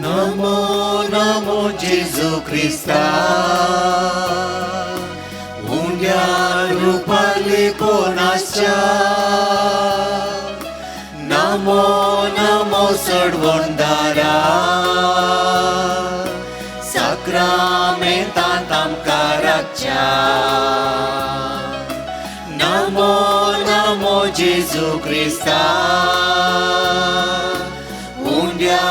नमो नमो जेजू क्रिस्ता उंड्या रुपाले कोणाच्या नमो नमो सडवणदारा साक्रामेंतांत आमकां राखच्या नमो नमो जेजू क्रिस्ता उंड्या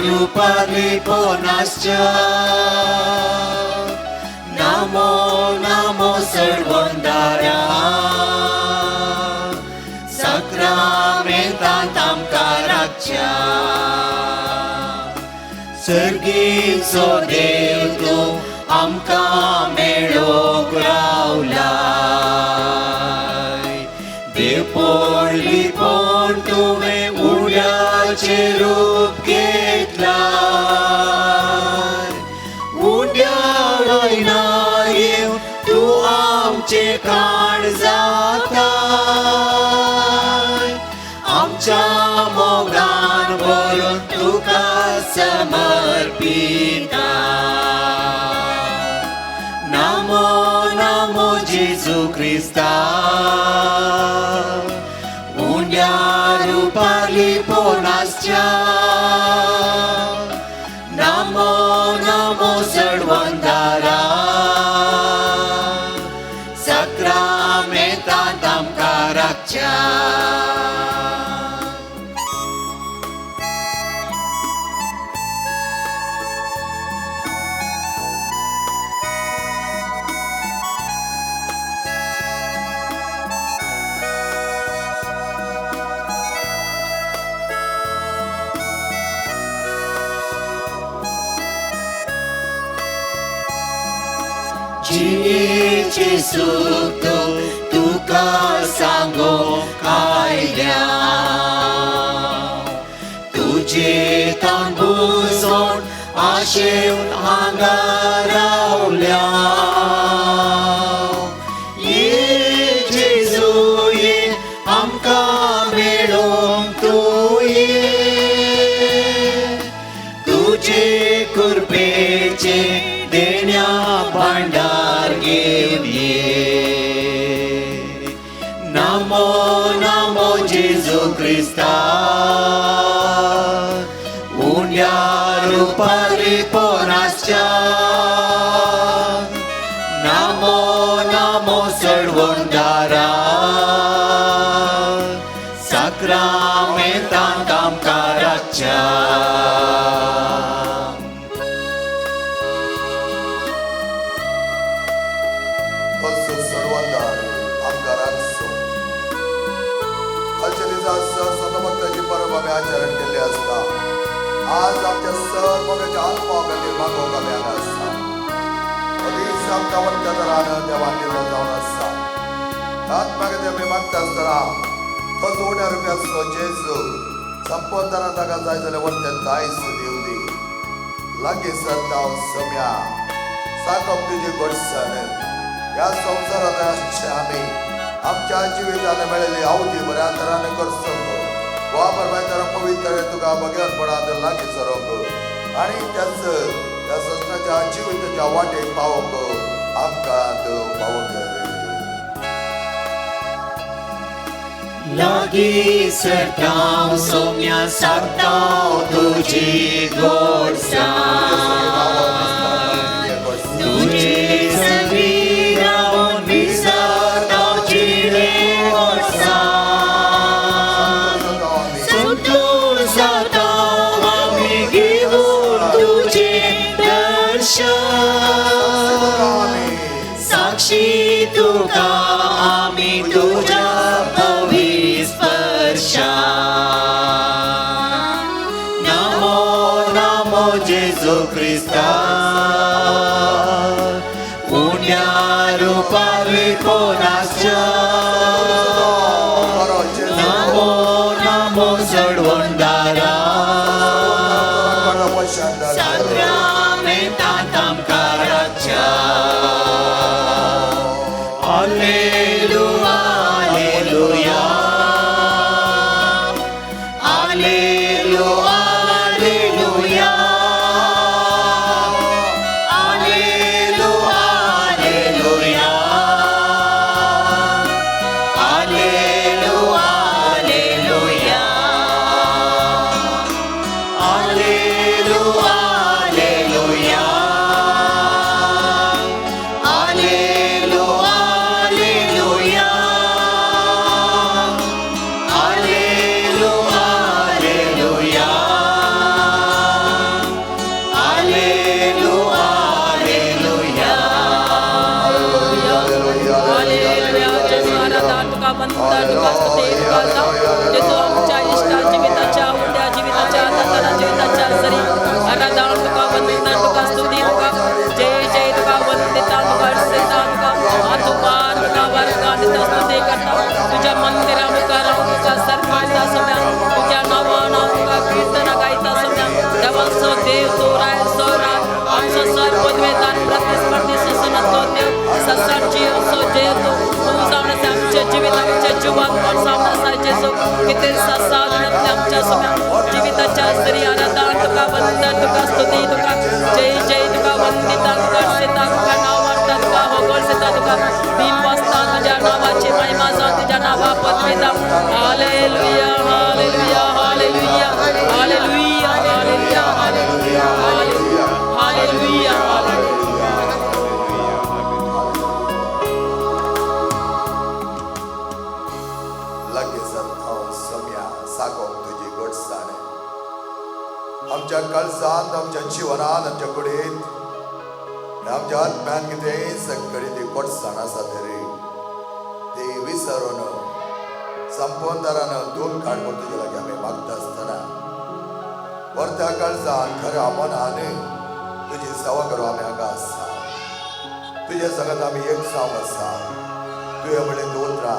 रुपाले कोणाच्या नमो नमो सडवणदारा साक्रामेंतांत आमकां राखच्या सर्गीचो देव तूं आमकां मेळोंक रावलाय देवपण लिपोवन तुवें उंड्याचें रूप घेतलाय उंड्या वयना येवन तूं आमचें खाण जाताय आमच्या मोगान भरून तुका समर्पिता नमो नमो जेजू क्रिस्ता उंड्या रुपाली पोनासच्या नमो नमो सडवंदारा साक्रामेंतांत आमकां राखच्या. जिणेचें सूख तुका सांगूंक आयल्या तुजे तांबूसोन आशेवन हांगा रावल्या ये जेजू ये आमकां मेळोंक तूं ये तुजे कृपेचें देण्या भांडार घेवन ये नमो नमो जेजू क्रिस्ता उंड्या रुपारी पोनासच्या नमो नमो सडवणदारा साक्रामेंतांत आमकां राखच्या. आचरण केल्ले आसता आज आमच्या सर मोगाच्या आत्मा खातीर मागोवंक आमी हांगा आसता हो दीस आमकां वरकरान देवान दिल्लो जावन आसता आत्मा खातीर आमी मागता आसतना तोच उण्या रुपयाचो जेजू संपदान ताका जाय जाल्यार वरतें दायज दिवं दी लागीं सरता सम्या साकप तुजी गोडसाण ह्या संवसारांत आसचे आमी आमच्या जिवितान मेळिल्ली आवती बऱ्या तरान करचो वापर बाय पवित्र तुका भगवतपणांत लागीं सरोंक आनी त्याच त्या सस्नाच्या जिविताच्या वाटेक पावोवंक आमकां तूं पावोवंक. लागीं सरता सोम्या सागता तुजी गोडसाण तुजे सगळी रावन विसरता जिणे गोडसाण संतोष जाता आमी घेवन तुजें दर्शन साक्षी तुका आमी तुज्या पवित्र स्पर्शान नमो नमो जेजू क्रिस्ता उण्या रुपार कोणाच्या नमो नमो सडवणदारा साक्रामेंतांत आमकां राखच्या. Alleluia, alleluia, alleluia, alleluia, वंदन तुका, स्तुती तुका जावं. जेजू आमच्या इश्टा जिविताच्या, उड्या जिविताच्या, दाताना जिविताच्या सरी आराधना तुका, वंदन तुका, स्तुती तुका, जय जय तुका, वंदिता तुका, अर्सिता तुका, हात तुका वर्गा दिता, स्तुती करता. तुझ्या मंदिरा मुखार हांव तुका सरपायता सगळ्या, तुझ्या नांवान हांव तुका कीर्तन गायता सगळ्या. देवाचो देव तूं, रायाचो राज, आमचो सर पदवेदार, प्रतिस्पर्धी सुसनातलो देव, ससाची असो जय तूं. तूं जावन आसा आमच्या जिवीत, आमच्या जिवाक कोण जावन आसा जेजू, कितें साधनांतल्या आमच्या सगळ्या जिविताच्या सरी आराधना तुका, वंदन तुका, स्तुती तुका, जय जय तुका, वंदिता तुका, अर्सिता तुका, नांव वाडटा तुका, होगळसिता तुका, दिन वाजता तुझ्या नावाची महिमा जावं, तुझ्या नावा पदवी जावं. Hallelujah, hallelujah, hallelujah, hallelujah, hallelujah, hallelujah, hallelujah, hallelujah. लागीं हांव सम्या सागोंक तुजी गोडसाण आमच्या कळसांत, आमच्या जिवनांत, आमच्या कुडींत, आमच्या आत्म्यान कितेंय सगळी ती गोडसाण आसा तरी ती विसरून संपवंतरान दोन काड म्हूण तुजे लागीं आमी मागता आसतना वर्त्या काळजान, खऱ्या मनान तुजी सेवा करूं आमी हांगा आसा. तुज्या संगत आमी एक जावंक आसा. तुवें म्हणलें उतरां,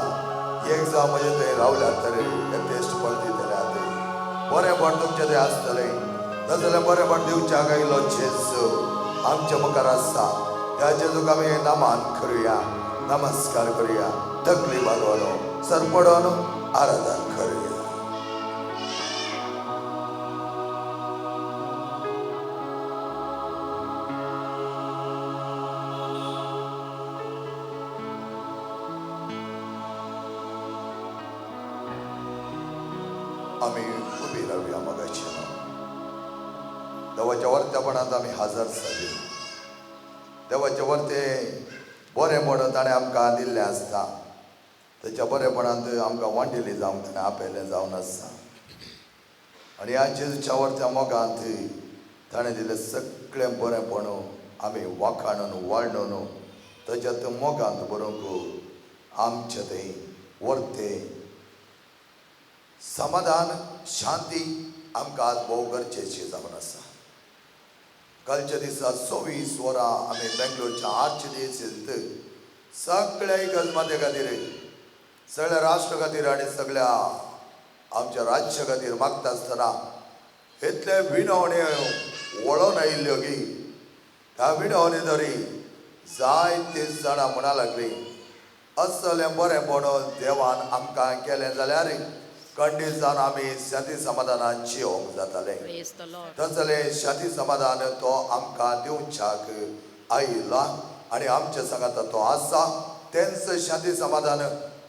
एक जावं म्हजे थंय रावल्यात तरी यथेश्ट फळ दितले. आतां बरेंपण तुमचें थंय आसतलें, नाजाल्यार बरेंपण दिवच्याक आयिल्लो जेजू आमच्या मुखार आसा. त्या जेजूक आमी नामान करुया, नमस्कार करुया, तकली बागोवन सरपडोन आराधन करुया. आमी उबी रावया. मगाची देवाच्या वर्तेपणांत आमी हजर जाली. देवाचे वर्ते बरें म्हणून ताणें आमकां दिल्लें आसता. ताच्या बरेपणांत आमकां वांटिल्ली जावंक ताणें आपयलें जावन आसता. आनी ह्या जेजूच्या वर्त्या मोगांत ताणें दिल्लें सगळें बरेंपण आमी वाखाणून वाळणून ताच्या मोगांत बरोवंक आमचें तें वर्ते समाधान शांती आमकां आज भोव गरजेची जावन आसा. कालच्या दिसा 24 वरां आमी बेंगलोरच्या आर्चडियसींत सगळ्या इगर्जमाते खातीर, सगळ्या राष्ट्र खातीर आनी सगळ्या आमच्या राज्य खातीर मागता आसतना इतले विनवणे वळोन आयिल्ल्यो की त्या विनवणे तरी जायते जाणां म्हणा लागली, असलें बरेंपण देवान आमकां केलें जाल्यार खंडीत जावन आमी शांती समाधानान जियोंक जातालें. Praise the Lord. तसलें शांती समाधान तो आमकां दिवच्याक आयला आनी आमच्या सांगाता तो आसा. तेंच शांती समाधान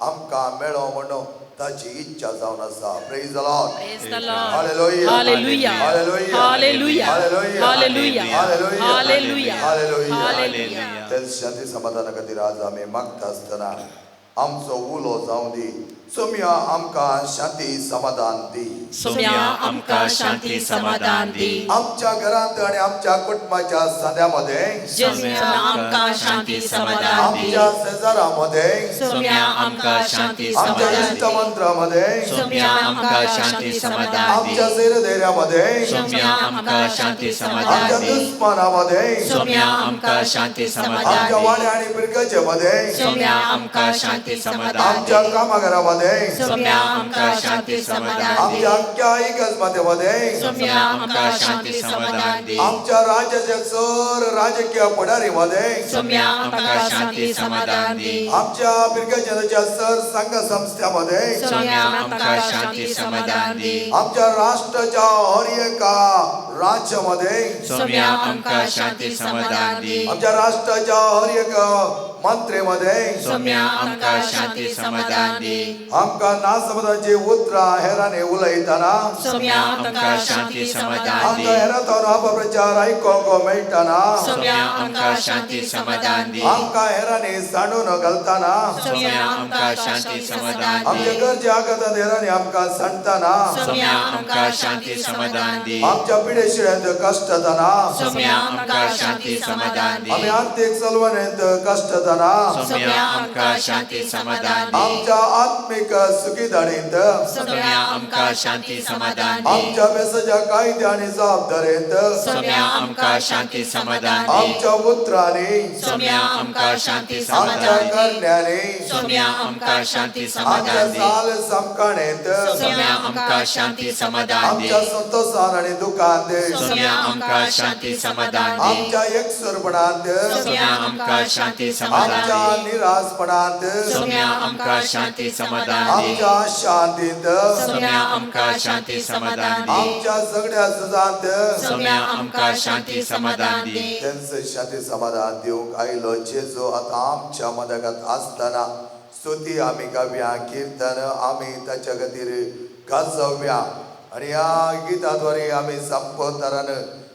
आमकां मेळो म्हणून ताची इच्छा जावन आसा. Praise the Lord. Praise the Lord. Hallelujah. Hallelujah. Hallelujah. Hallelujah. Hallelujah. Hallelujah. Hallelujah. Hallelujah. Hallelujah. Hallelujah. तेच शांती समाधाना खातीर आज आमी मागता आसतना आमचो उलो जावं दी, सोम्या आमकां शांती समाधान दी. सोम्या आमकां शांती समाधान दी. आमच्या घरांत आनी आमच्या कुटुंबाच्या सांद्यामध्ये, सोम्या आमकां शांती समाधान दी. आमच्या शेजारामध्ये, सोम्या आमकां शांती आमच्या समाधान दी. इश्टमंत्रामध्ये, सोम्या आमकां शांती समाधान दी. आमच्या सैरधैर्यामध्ये, सोम्या आमकां शांती समाधान आमच्या दी. दुस्मानामध्ये, सोम्या आमकां शांती समाधान आमच्या दी. वाड्या आनी पिरगजेमध्ये, सोम्या आमकां शांती समाधान दी. आमच्या कामाघरामध्ये, सोम्या आमकां शांती समाधान दी. आमच्या अख्ख्या इगर्जमातेमध्ये, सोम्या आमकां शांती समाधान दी. आमच्या राज्याच्या सर राजकीय पुढारीमध्ये, सोम्या आमकां शांती समाधान दी. आमच्या पिरगजेच्या सर संघ संस्थ्यामध्ये, सोम्या आमकां शांती समाधान दी. आमच्या राष्ट्राच्या हर एका राज्यामध्ये, सोम्या आमकां शांती समाधान दी. आमच्या राष्ट्राच्या हर एका मंत्रेमध्ये, सोम्या आमकां शांती समाधान दी. आमकां नासमताची उतरां हेरांनी उलयतना, सोम्या आमकां शांती समाधान दी. आमकां हेरांतून अपप्रचार आयकूंक मेळटना, सोम्या आमकां शांती समाधान दी. आमकां हेरांनी सांडून घालतना, सोम्या आमकां शांती समाधान दी. आमच्या गरजे आघातांत हेरांनी आमकां सांडतना, सोम्या आमकां शांती समाधान दी. आमच्या पिडेशिळ्यांत कश्टतना, सोम्या आमकां शांती समाधान दी. आमी आर्थीक चलवणेंत कश्टतना, आसतना सोम्या आमकां शांती समाधान दी आमच्या आत्मिक सुखीदाणींत सोम्या आमकां शांती समाधान दी आमच्या बेसाच्या कायदे आनी जबाबदारेंत सोम्या आमकां शांती समाधान दी आमच्या उतरांनी सोम्या आमकां शांती आमच्या समाधान दी करण्यांनी सोम्या आमकां शांती आमच्या समाधान दी साल समकाणेंत सोम्या आमकां शांती समाधान दी आमच्या संतोषान आनी दुखांत सोम्या आमकां शांती समाधान दी आमच्या एकसुरपणांत सोम्या आमकां शांती समाधान आमच्या दी निराशपणांत सोम्या आमकां शांती समाधान दी आमच्या शांतींत सोम्या आमकां शांती समाधान दी आमच्या सगळ्या सुजांत सोम्या आमकां शांती समाधान दी त्यांचं शांती समाधान दिवंक आयलो जेजू आतां आमच्या मदगात आसतना स्तुती आमी गावया कीर्तन आमी ताच्या खातीर गाजोवया आनी ह्या गिताद्वारे आमी संपतारान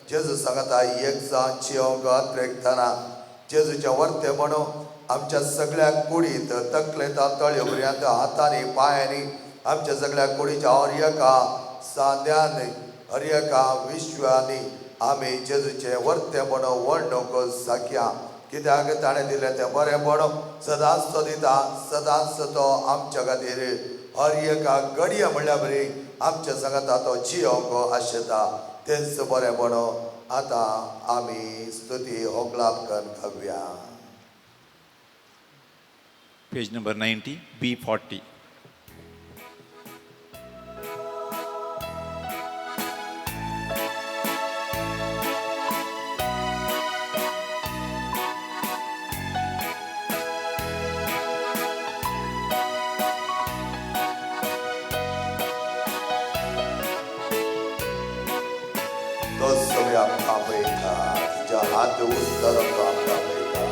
जेजू सांगता एक जावन जिवंक अत्रेकतना जेजूचें वर्तें म्हणून आमच्या सगळ्या कुडींत तकलेंत तळयो पर्यंत हातांनी पांयांनी आमच्या सगळ्या कुडीच्या हर एका सांद्यान हर एका विश्वानी आमी जेजूचें वर्तें म्हणून वर्णूंक साकया कित्याक ताणें दिलें तें बरें म्हणून सदांच तो दिता सदांच तो आमच्या खातीर हर एका घडये म्हणल्या बरी आमच्या सांगाता तो जियोंक आशेता तेंच बरें म्हणून आतां आमी स्तुती होकलाप करून गावया. Page number 90, B40. तो सगळे आमकां पळयता तुज्या हात उस्तर तो आमकां पळयता.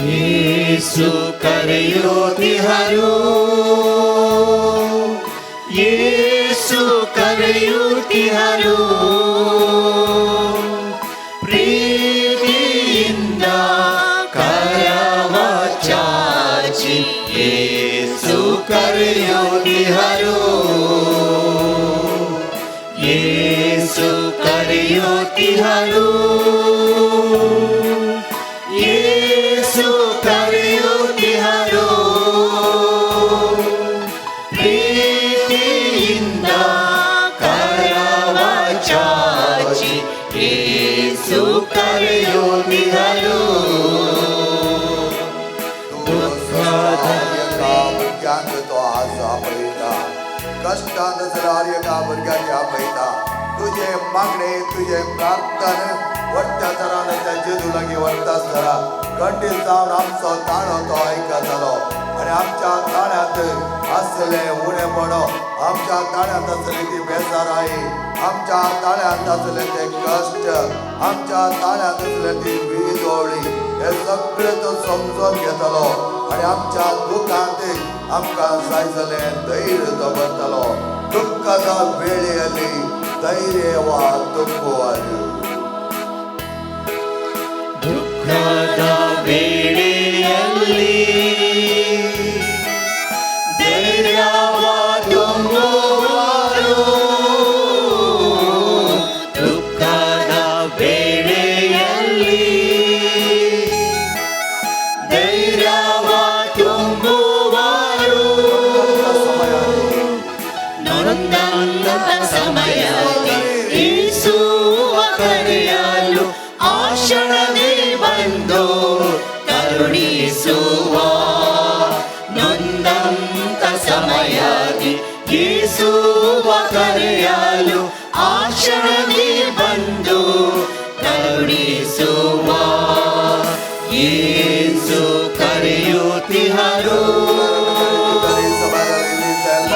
येसु करेयुतिहरू येसु करेयुतिहरू ಪ್ರೀತಿಯಿಂದ ಕರವ ಚಾಚಿ ಯೇಸು ಕರೆಯುತ್ತಿಹರು ಯೇಸು ಕರೆಯುತ್ತಿಹರು ಯೇಸು ಕರೆಯುತ್ತಿಹರು ಪ್ರೀತಿಯಿಂದ ಕರವ ಚಾಚಿ ಯೇಸು ಕರೆಯುತ್ತಿಹರು. भुरग्यांक तो आज आपयता कश्टान आसल्या हर एका भुरग्याक आपयता तुजे मागणे तुजे प्रार्थना वट्ट्या तरान त्या जेजू लागीं व्हरता आसतना खंडीत जावन आमचो ताळो तो आयकतलो आनी आमच्या ताळ्यांत आसलें उणेपण आमच्या ताळ्यांत आसली ती बेजाराय आमच्या ताळ्यांत आसले ते कश्ट आमच्या ताळ्यांत आसले ती विदोळी हे सगळें तो समजून घेतलो आनी आमच्या दुखांत आमकां जाय जालें धैर्य दवरतलो. दुख्खाच्या वेळेली धैर्य वा दुख्ख. ದುಃಖದ ವೇಳೆಯಲ್ಲಿ ಧೈರ್ಯವ ತುಂಬುವರು ದುಃಖದ ವೇಳೆಯಲ್ಲಿ ಧೈರ್ಯವ ತುಂಬುವರು ನೊಂದಂತ ಸಮಯದಲ್ಲಿ ಯೇಸುವ ಕರೆಯಲು ಆಶಣದೇ ಬಂದು ಕರುಣಿಸುವ ನೊಂದಂತ ಸಮಯದಿ ಯೇಸುವ ಕರೆಯಲು ಆಶಣದೇ ಬಂದು ಕರುಣಿಸುವ ಯೇಸು ಕರೆಯುತ್ತಿಹರು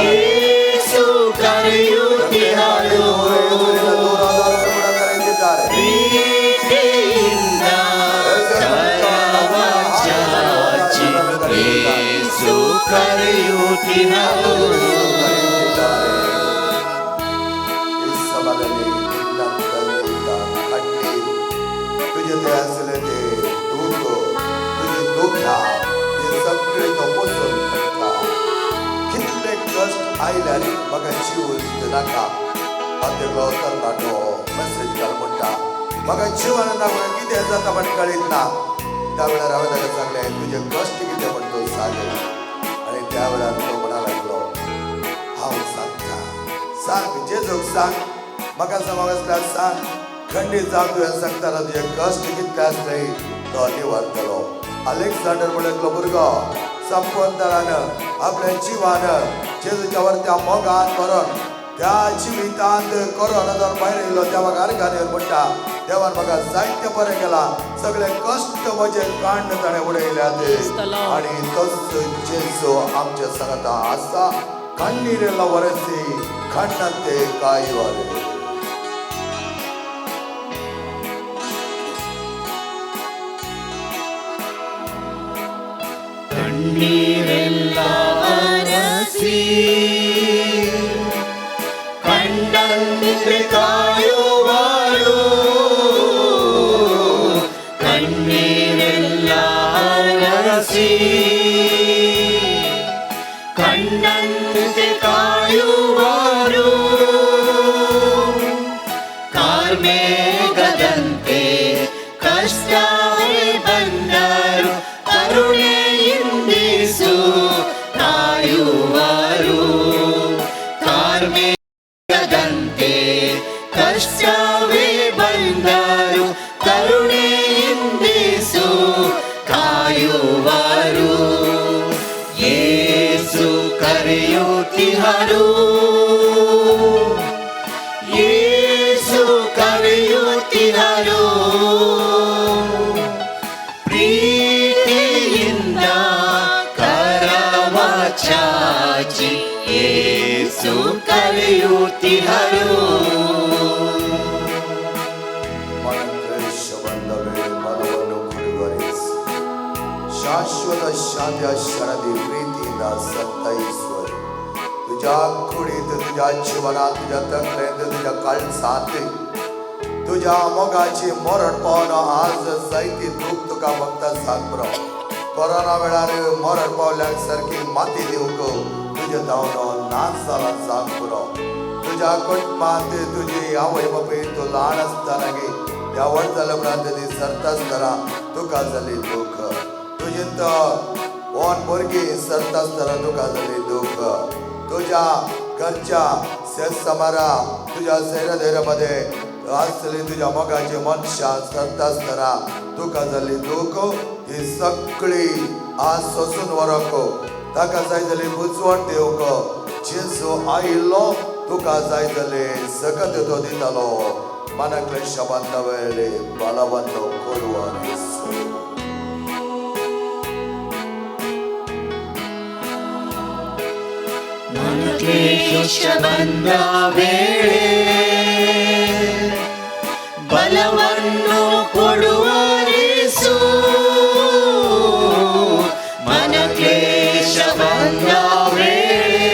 ಯೇಸು ಕರೆಯುತ್ತಿಹರು ಪ್ರೀತಿಯಿಂದ ಕರವ ಚಾಚಿ ಯೇಸು ಕರೆಯುತ್ತಿಹರು. ಈ ಸಮಯದಲ್ಲಿ ನಿನ್ನ ಕಣ್ಣೀರು तुझे ते असले ते दुःख तुझे दुःख ते सगळे तो पुसून काडटा. कितले कश्ट आयल्यार म्हाका जीव नाका आतेलो तरणाटो मेसेज घाल म्हणटा म्हाका जिवन ना म्हणून कितें जाता म्हण कळीत ना. त्या वेळार हांवें ताका सांगलें तुजें कश्ट कितें म्हण तूं सांग. आनी त्या वेळार तो म्हणा लागलो हांव सांगता, सांग जेजूक सांग, म्हाका समज आसल्यार सांग, खंडीत जावन तुवें सांगतना तुजें कश्ट कितलें आसलें तो निवारतलो. अलेक्झांडर म्हणून एकलो भुरगो संपंतरान आपल्या जिवान जेजूच्या वरत्या मोगान करून त्या जिवितांत कोरोना जावन भायर येयलो. त्या म्हाका आर्गान येवन म्हणटा देवान म्हाका जायते बरें केलां, सगळे कश्ट म्हजे कांड ताणें उडयल्यात. आनी तोच जेजू आमच्या सांगाता आसा. ಕಣ್ಣೀರೆಲ್ಲ ಒರೆಸಿ ಕಣ್ಣಂತೆ ಕಾಯುವರು. ಕಣ್ಣೀರೆಲ್ಲ ಒರೆಸಿ ಕಣ್ಣಂತೆ ಕಾಯುವರು. ಕಣ್ಣೀರೆಲ್ಲ ಒರೆಸಿ ಕಣ್ಣಂತೆ ಕಾಯುವರು. ಕಾರ್ಮೇಘದಂತೆ ಕಷ್ಟವೇ ಬಂದರು ಕರುಣೆಯಿಂದಿಸು ಕಾಯುವರು. ಕಾರ್ಮೇಘದಂತೆ ಕಷ್ಟವೇ ಬಂದರು ಕರುಣೆಯಿಂದಿಸು ಕಾಯುವರು. ಯೇಸು ಕರೆಯುತ್ತಿಹರು, ಯೇಸು ಕರೆಯುತ್ತಿಹರು. ಪ್ರೀತಿಯಿಂದ ಕರವ ಚಾಚಿ ಯೇಸು ಕರೆಯುತ್ತಿಹರು. ಶಾಶ್ವತ ಶಾಂತಿಯ ಶರಣದಿ ಪ್ರೀತಿಯಿಂದ सत्ताईश्वर तुझ्या कुडीत तुझ्या जिवनात तुझ्या तकलेंत तुझ्या काळजांत तुझ्या मोगाची मरण पावन आज जायती दूख तुका फक्त सांग पुरो. कोरोना वेळार मरण पावल्याक सारकी माती दिवंक तुजें धांवणो नाच जाला सांग पुरो. तुझ्या कुटुंबांत तुजी आवय बापूय तूं ल्हान आसतना गे त्या व्हड जाल्या उपरांत ती सरता आसतना तुका जाली दूख. तुजींत ओन भुरगीं सरता आसतना तुका जाली दूख. तुज्या घरच्या शेत समारा तुज्या सैरधैर्यामध्ये आसली तुज्या मोगाची मनशां सरता आसतना तुका जाली दूख. ही सगळी आज सोसून व्हरक ताका जाय जाली बुजवण दिवंक जेजू आयिल्लो. तुका जाय जाले सकत तो दितालो. मनाक्लेश बांदवेले बलवंत कोडवार. ಕ್ಲೇಶ ಬಂದ ವೇಳೆ ಬಲವನ್ನು ಕೊಡುವರೇಸು. ಮನ ಕ್ಲೇಶ ಬಂದ ವೇಳೆ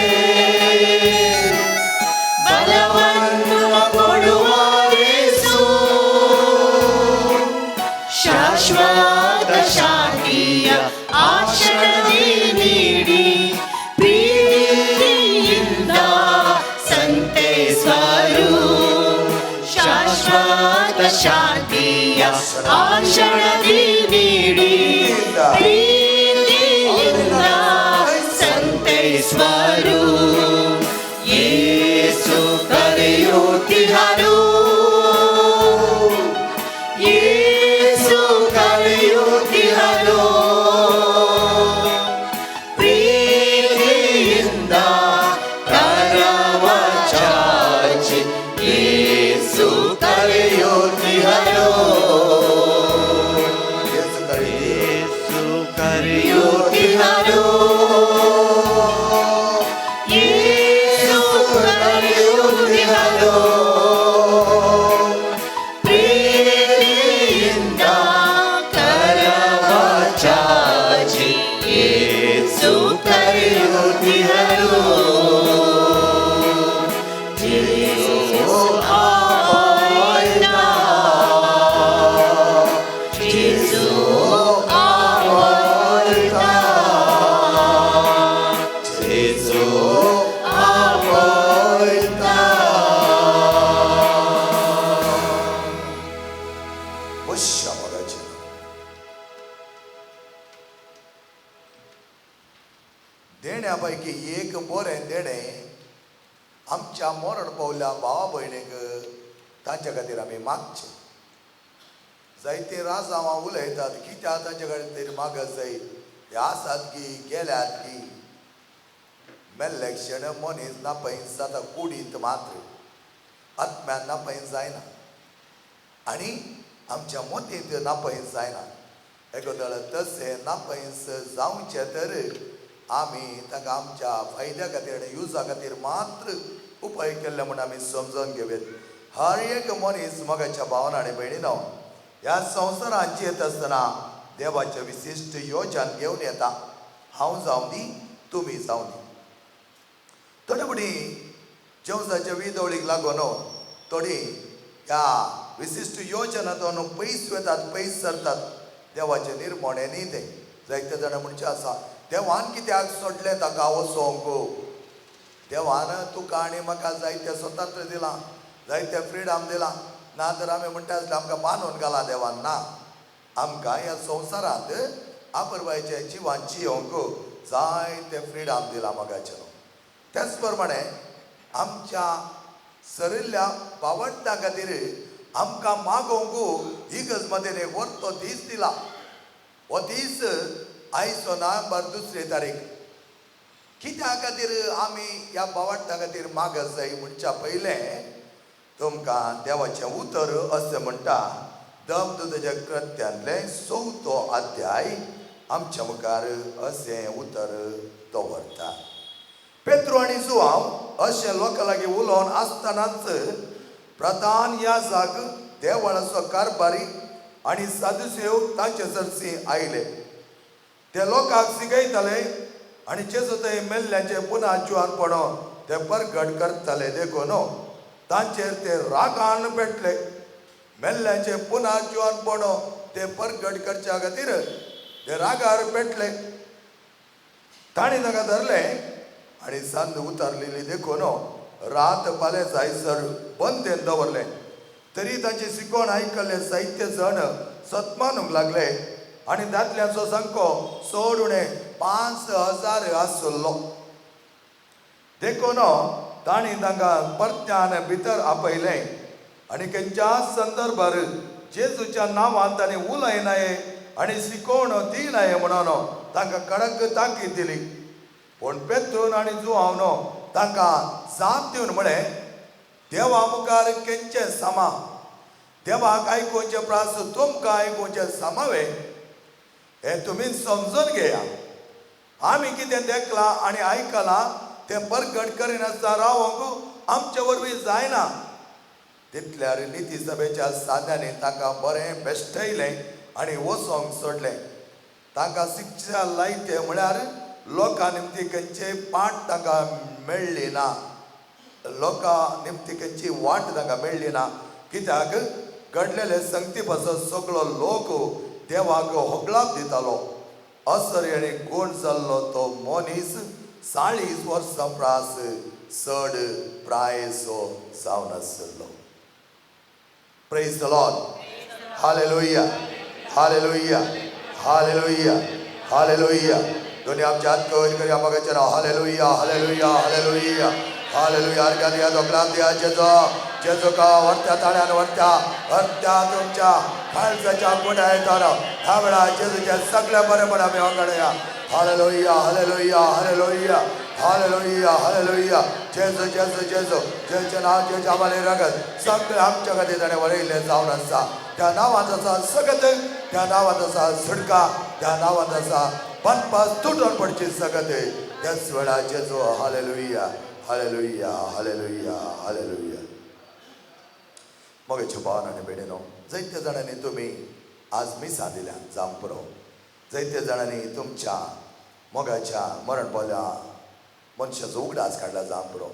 ಬಲವನ್ನು ಕೊಡುವರೇಸು. ಶಾಶ್ವತ ಶಾಂತಿಯ ಆಶ್ರಯ ನೀಡಿ ಪ್ರೀತಿಯಿಂದ ಸಂತೈಸುವರು. ಶಾಶ್ವತ ಶಾಂತಿಯ ಆಶಯದಿ ನೀಡಿ ಪ್ರೀತಿಯಿಂದ ಸಂತೈಸುವರು. ಯೇಸು ಕರೆಯುತ್ತಿಹರು, ಯೇಸು ಕರೆಯುತ್ತಿಹರು. ಪ್ರೀತಿಯಿಂದ ಕರವ ಚಾಚಿ ಯೇಸು ಕರೆಯುತ್ತಿಹರು. ಯೇಸು ಕರೆಯುತ್ತಿಹರು. ಯೇಸು ಕರೆಯುತ್ತಿಹರು, ಯೇಸು ಕರೆಯುತ್ತಿಹರು. ಪ್ರೀತಿಯಿಂದ ಕರವ ಚಾಚಿ ಯೇಸು ಕರೆಯುತ್ತಿಹರು. ಯೇಸು ಆಯ್ದ, ಯೇಸು ಆಯ್ದ, ಯೇಸು ಆಯ್ದ. मोगाचे. एक बरें देणें आमच्या मरण पावल्या भावा भयणीक तांच्या खातीर आमी मागचें. जायते राजांवां उलयतात कित्याक तांच्या खातीर मागत जाय, हे आसात की गेल्यात की. मेल्ले क्षण मनीस नापयस जाता कुडींत मात्र, आत्म्यान नापयस जायना आनी आमच्या मतींत नापयस जायना. एकोदळ तशें नापयस जावचें तर आमी तांकां आमच्या फायद्या खातीर आनी युजा खातीर मात्र उपाय केल्ले म्हूण आमी समजून घेवयेत. हर एक मनीस मोगाच्या भावना आनी भयणीनो ह्या संवसारांत जियेत आसतना देवाचें विशिश्ट योजन घेवन येता. हांव जावं दी, तुमी जावं दी. थोडे फुडें जेवसाच्या विदवळीक लागून थोडी ह्या विशिश्ट योजनांतून पयस वतात, पयस सरतात. देवाचें निर्मणें न्ही तें. जायते जाणां म्हणचें आसा देवान कित्याक सोडलें ताका वचोंक? देवान तुका आनी म्हाका जायते स्वतंत्र दिलां, जायते फ्रिडम दिलां. ना तर आमी म्हणटा आसले आमकां बांदून घालां देवान. ना, आमकां ह्या संवसारांत आपरवायचें जिवान जियोंक जायते फ्रिडम दिलां मोगाचें. त्याच प्रमाणे आमच्या सरिल्ल्या बावडटा खातीर आमकां मागोवंक इगर्ज मदेन एक व्हरतो दीस दिला. हो दीस आयचो नोव्हेंबर 2 तारीख. कित्या खातीर आमी ह्या बावडटा खातीर मागत जाय म्हणच्या पयलें तुमकां देवाचें उतर अशें म्हणटा. दमदुताच्या कृत्यांतलें 4 अध्याय आमच्या मुखार अशें उतर दवरता. पेत्रू आनी जुआंव अशें लोकां लागीं उलोवन आसतनाच प्रधान याजक, देवळाचो कारभारी आनी सादुसेव तांचे सरशी आयले. ते लोकांक शिकयताले आनी जेजू थंय मेल्ल्याचें पुना जिवानपण ते परगट करताले. देखून तांचेर ते रागान पेटले. मेल्ल्याचें पुना जिवानपण ते परगट करच्या खातीर ते रागार पेटले. तांणी ताका धरलें आनी सांज उतारलेली देखून रात पाले जायसर बंदेन दवरलें. तरी तांची शिकवण आयकल्ले जायते जण सतमानूंक लागले आनी दादल्यांचो सामको चड उणें 5000 आसलो. देखून तांणी तांकां परत्यान भितर आपयलें आनी खंयच्या संदर्भार जेजूच्या नांवान तांणी उलयनाये आनी शिकवण दिनाये म्हणून तांकां कडक ताकीद दिली. पूण पेत्रून आनी जुआंवन तांकां जाप दिवन म्हळें, देवा मुखार खंयचें सामा, देवाक आयकुचें प्रास तुमकां आयकुचें सामावें हें तुमी समजून घेया. आमी कितें देखलां आनी आयकलां तें परगट करिनासतना रावंक आमचे वरवीं जायना. तितल्यार निती सभेच्या साद्यांनी तांकां बरें बेश्टयलें आनी वचोंक सोडलें. तांकां शिक्षा लायते म्हळ्यार लोकां निमती खंयचे पाट तांकां मेळ्ळी ना, लोकां निमती खंयची वाट तांकां मेळ्ळी ना. कित्याक घडलेले संगती पासून सगळो लोक देवाक होगळाप दितालो. असर आनी कोण जाल्लो तो मनीस 40 वर्सां प्रास चड प्रायेचो जावन आसलो. Praise the Lord. Hallelujah, hallelujah, hallelujah, hallelujah. दोन्ही आमच्या हात कवर करूया मोगाच्या नांव. Hallelujah, hallelujah, hallelujah, hallelujah. अर्घ्या दिया, दोकलान दिया, जेजो जेजो का वरत्या ताळ्यान वरत्या वरत्या तुमच्या काळजाच्या गुण्या येतात. ह्या वेळा जेजूच्या सगळ्या बरेपण आमी वांगडया. Hallelujah, hallelujah, hallelujah, hallelujah, hallelujah. जेजू जेजू जेजू, जेजूचें नांव, जेजू आम्हाला रगत सगळें आमच्या खातीर ताणें वरयल्लें जावन आसा. त्या नांवांत आसा सगत, त्या नांवांत आसा सुटका, त्या नांवांत आसा बनपास तुटून पडची सगत. त्याच वेळा जेजू. Hallelujah, hallelujah, hallelujah, hallelujah. मगेचे भावन आनी भयणीनो, जायते जाणांनी तुमी आज मिसां दिल्या जावंक पुरो. जायते जाणांनी तुमच्या मोगाच्या मरण पावल्या मनशाचो उगडास काडला जावंक पुरो.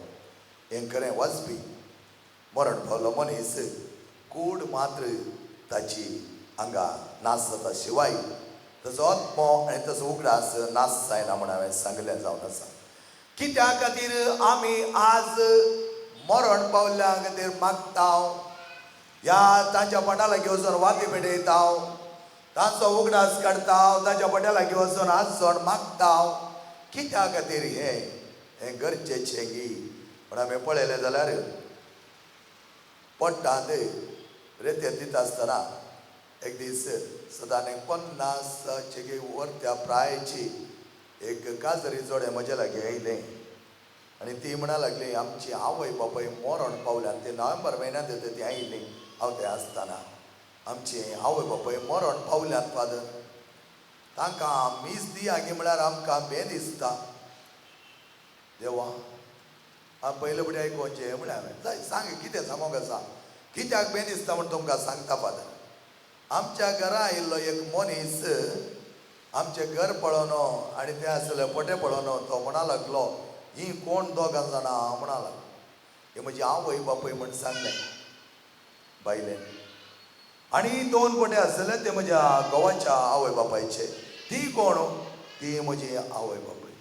हें खरें वाजपी मरण पावलो मनीस कूड मात्र ताची हांगा नाश जाता शिवाय ताचो आत्मो आनी ताचो उगडास नाश जायना म्हूण हांवें सांगलें जावन आसा. कित्या खातीर आमी आज मरण पावल्या खातीर मागता, ह्या तांच्या पोटा लागीं वचून वाती पेटयता, तांचो उगडास काडटा, तांच्या पोटा लागीं वचून हात जोड मागता, कित्या खातीर हें? हें गरजेचें गी पूण आमी पळयलें जाल्यार पोटांत रेते दिता आसतना एक दीस सदां 50 वरत्या प्रायेची एक काजरी जोडे म्हज्या लागीं आयलें आनी ती म्हणा लागली आमची आवय बापाय मरण पावल्या आनी ते नोव्हेंबर म्हयन्यांत ती आयली. हांव थंय आसतना आमची आवय बापाय मरण पावल्यात फादर, तांकां मीस दिया गी म्हळ्यार आमकां बें दिसता. देवा हांव पयले फुडें आयकोचें म्हळ्यार हांवें जाय सांग कितें सांगोंक आसा, कित्याक बें दिसता म्हूण तुमकां सांगता फादर. आमच्या घरा आयिल्लो एक मनीस आमचें घर पळोवन आनी तें आसलें पोटे पळोवन तो म्हणा लागलो ही कोण दोगां जाणां म्हणा लागलो. हे म्हजी आवय बापूय म्हण सांगलें बायलेन. आनी दोन पोटे आसले ते म्हज्या घोवाच्या आवय बापायचे. ती कोण? ती म्हजी आवय बापूय.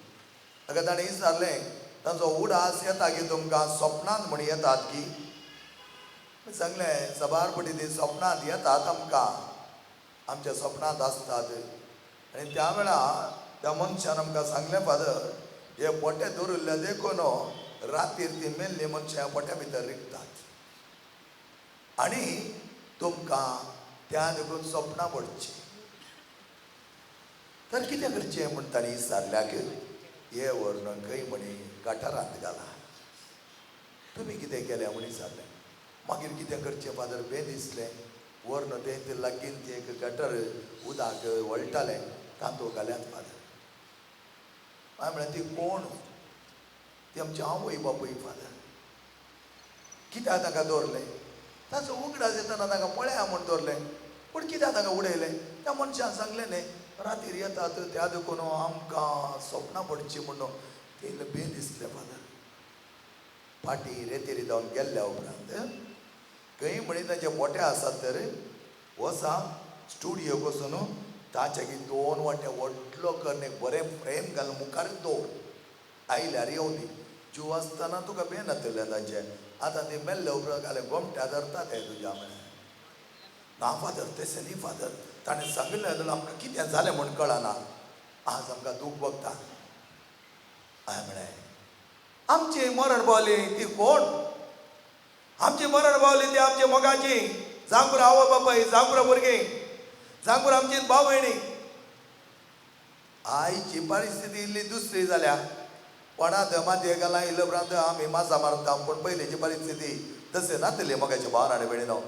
ताका ताणें विचारलें तांचो उडास येता की तुमकां सपनांत म्हण येतात की? सांगलें सबार पटी ती सपनांत येतात आमकां, आमच्या सपनांत आसतात. आनी त्या वेळार त्या मनशान आमकां सांगलें फादर हे पोटे दवरिल्ले देखून रातीर ती मेल्ली मनशां ह्या पोट्या भितर रिगतात आनी तुमकां त्या देखून सपनां पडचीं. तर कितें करचें म्हूण तांणी विचारल्याक हे व्हरून खंय म्हणी गटारांत घाला. तुमी कितें केलें म्हूण विचारलें. मागीर कितें करचें फादर बें दिसलें व्हरून तें लागीं तें एक गटर उदक वळटालें तातूंत घाल्यात फादर. हांवें म्हळें ती कोण? ती आमची आवय बापूय फादर. कित्याक तांकां दवरलें? ताचो उगडास येतना तांकां पळया म्हूण दवरलें, पूण कित्याक तांकां उडयलें? त्या मनशान सांगलें न्ही रातीर येतात त्या देखून आमकां सपनां पडचीं म्हणून ते बें दिसलें फादर. फाटीं रेतेरी जावन गेल्ल्या उपरांत खंय म्हणी तांचे पोटे आसात तर वसा स्टुडियो वचून ताच्या दोन वांटे व्हडलो करून एक बरें फ्रेम घालून मुखार दवर, आयल्यार येवं दी. जीव आसतना तुका बें नातलें तांचें, आतां ती मेल्ले उपरांत घालें गोमट्या धरता ते तुज्या. म्हळें ना फादर तशें न्ही फादर, ताणें सांगिल्लें जाल्यार आमकां कितें जालें म्हूण कळना, आज आमकां दूख भोगता. हांवें म्हळें आमची मरण पावली ती कोण? आमची मरण पावली ती आमची मोगाची जांगुरा आवय बापाय, जांगुरा भुरगीं, जांगुरा आमची भाव भयणी. आयची परिस्थिती इल्ली दुसरी जाल्या, पण आतां मातये घाला इल्ले उपरांत आमी मासा मारता, पूण पयलींची परिस्थिती तशें नातली. मोगाचे भाव आनी भयणीनो,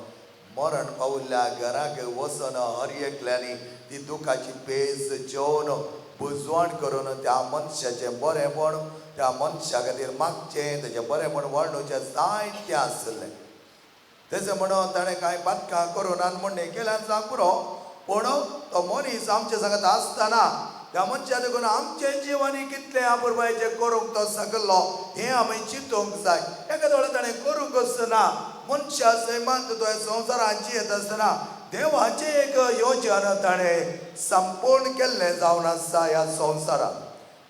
मरण पावल्ल्या घराक वचून हर एकल्यांनी ती दुखाची पेज जेवन बुजवण करून त्या मनशाचें बरेंपण त्या मनशा खातीर मागचें, तेचें बरेंपण वर्णुचें जायतें आसलें. तशें म्हणून ताणें कांय पातकां करून आनी म्हणणें केल्यार जावंक पुरो, पूण तो मनीस आमच्या सांगात आसतना त्या मनशा देखून आमचें जिवानी कितलें आपुरबायेचें करूंक तो सगलो हें आमी चिंतूंक जाय. एका दोळे ताणें करूंक आसना मनशा सैमांत तो संवसारांत जियेत आसतना देवाचें एक योजन ताणें संपूर्ण केल्लें जावन आसा ह्या संवसारांत.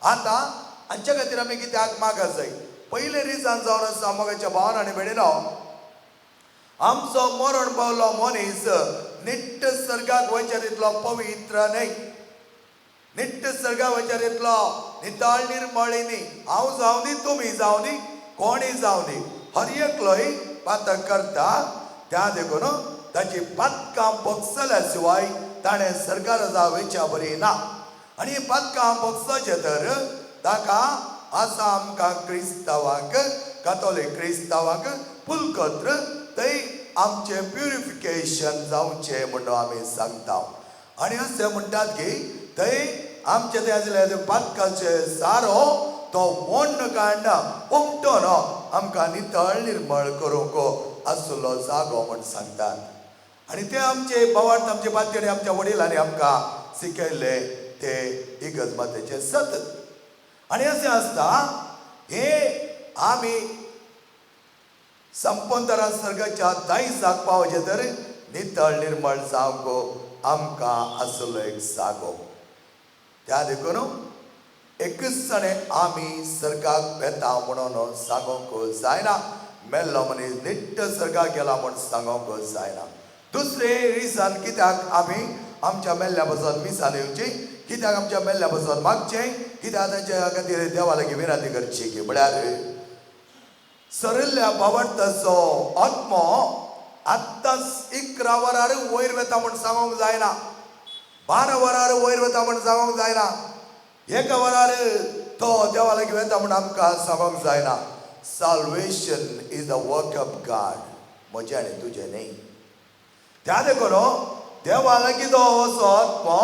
आतां हांचे खातीर आमी कित्याक मागत जाय? पयलें रिजन जावन आसा मोगाच्या भावान आनी भयणीनो, आमचो मरण पावलो मनीस निट्ट सर्गाक वयच्या तितलो पवित्र न्हय, निट्ट सर्गाक वयच्या तितलो नितळ निर्मळ न्ही. हांव जावं दी, तुमी जावं दी, कोणूय जावं दी, हर एकलोय पातक करता. त्या देखून ताची पातकां भोगसल्या शिवाय ताणें सर्गार जावच्या बरी ना. आनी पातकां भोगसचें तर ताका आसा आमकां क्रिस्तांवांक, कातोलीक क्रिस्तांवांक पुलकोत्र थंय आमचें प्युरिफिकेशन जावचें म्हणून आमी सांगता. आनी अशें म्हणटात की थंय आमचें तें आसलें पातकाचें सारो तो वण्ण काडना उमटोन आमकां नितळ निर्मळ करूंक आसलो जागो म्हूण सांगतात. आनी ते आमचे भावार्थ आमचे पातयेनी आमच्या वडिलांनी आमकां शिकयल्लें ते इगर्ज मातेचें सत. आनी अशें आसता हे आमी संपंतरा सर्गाच्या दायजाक पावचें तर नितळ निर्मळ जावंक आमकां आसलो एक जागो. त्या देखून एकच जाणें आमी सर्गाक वेता म्हणून सांगूंक जायना, मेल्लो मनीस निट्ट सर्गाक गेला म्हूण सांगूंक जायना. दुसरें रिजन कित्याक आमी आमच्या मेल्ल्या पासून मिसान येवची कित्याक आमच्या मेल्ल्या पासून मागचें, कित्याक तांच्या खातीर देवा लागीं विनंती करची की म्हळ्यार सरिल्ल्या बावडताचो आत्मो आत्ताच 11 वरार वयर वता म्हूण सांगूंक जायना, 12 वरार वयर वता म्हूण सांगूंक जायना, 1 वरार तो देवा लागीं वता म्हूण आमकां सांगूंक जायना. Salvation is the work of God, म्हजें आनी तुजें न्ही. त्या देखून देवा लागीं तो असो आत्मो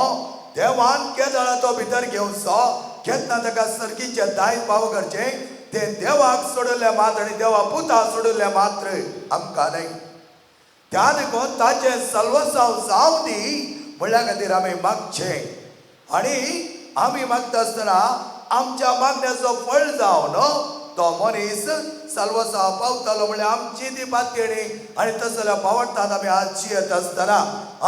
देवान केदळा तो भितर घेवचो, केन्ना ताका सर्गीचें दायज पाव करचें तें देवाक सोडलें मात्र आनी देवा पुता सोडलें मात्र, आमकां न्हय. त्या देखून ताचें सल्वसांव जावं दी म्हणल्या खातीर आमी मागचें आनी आमी मागता आसतना आमच्या मागण्याचो फळ जावन तो मनीस सल्वसांव पावतालो म्हणल्यार आमची ती पातयेणी. आनी तसल्या पावडटात आमी आज जियेत आसतना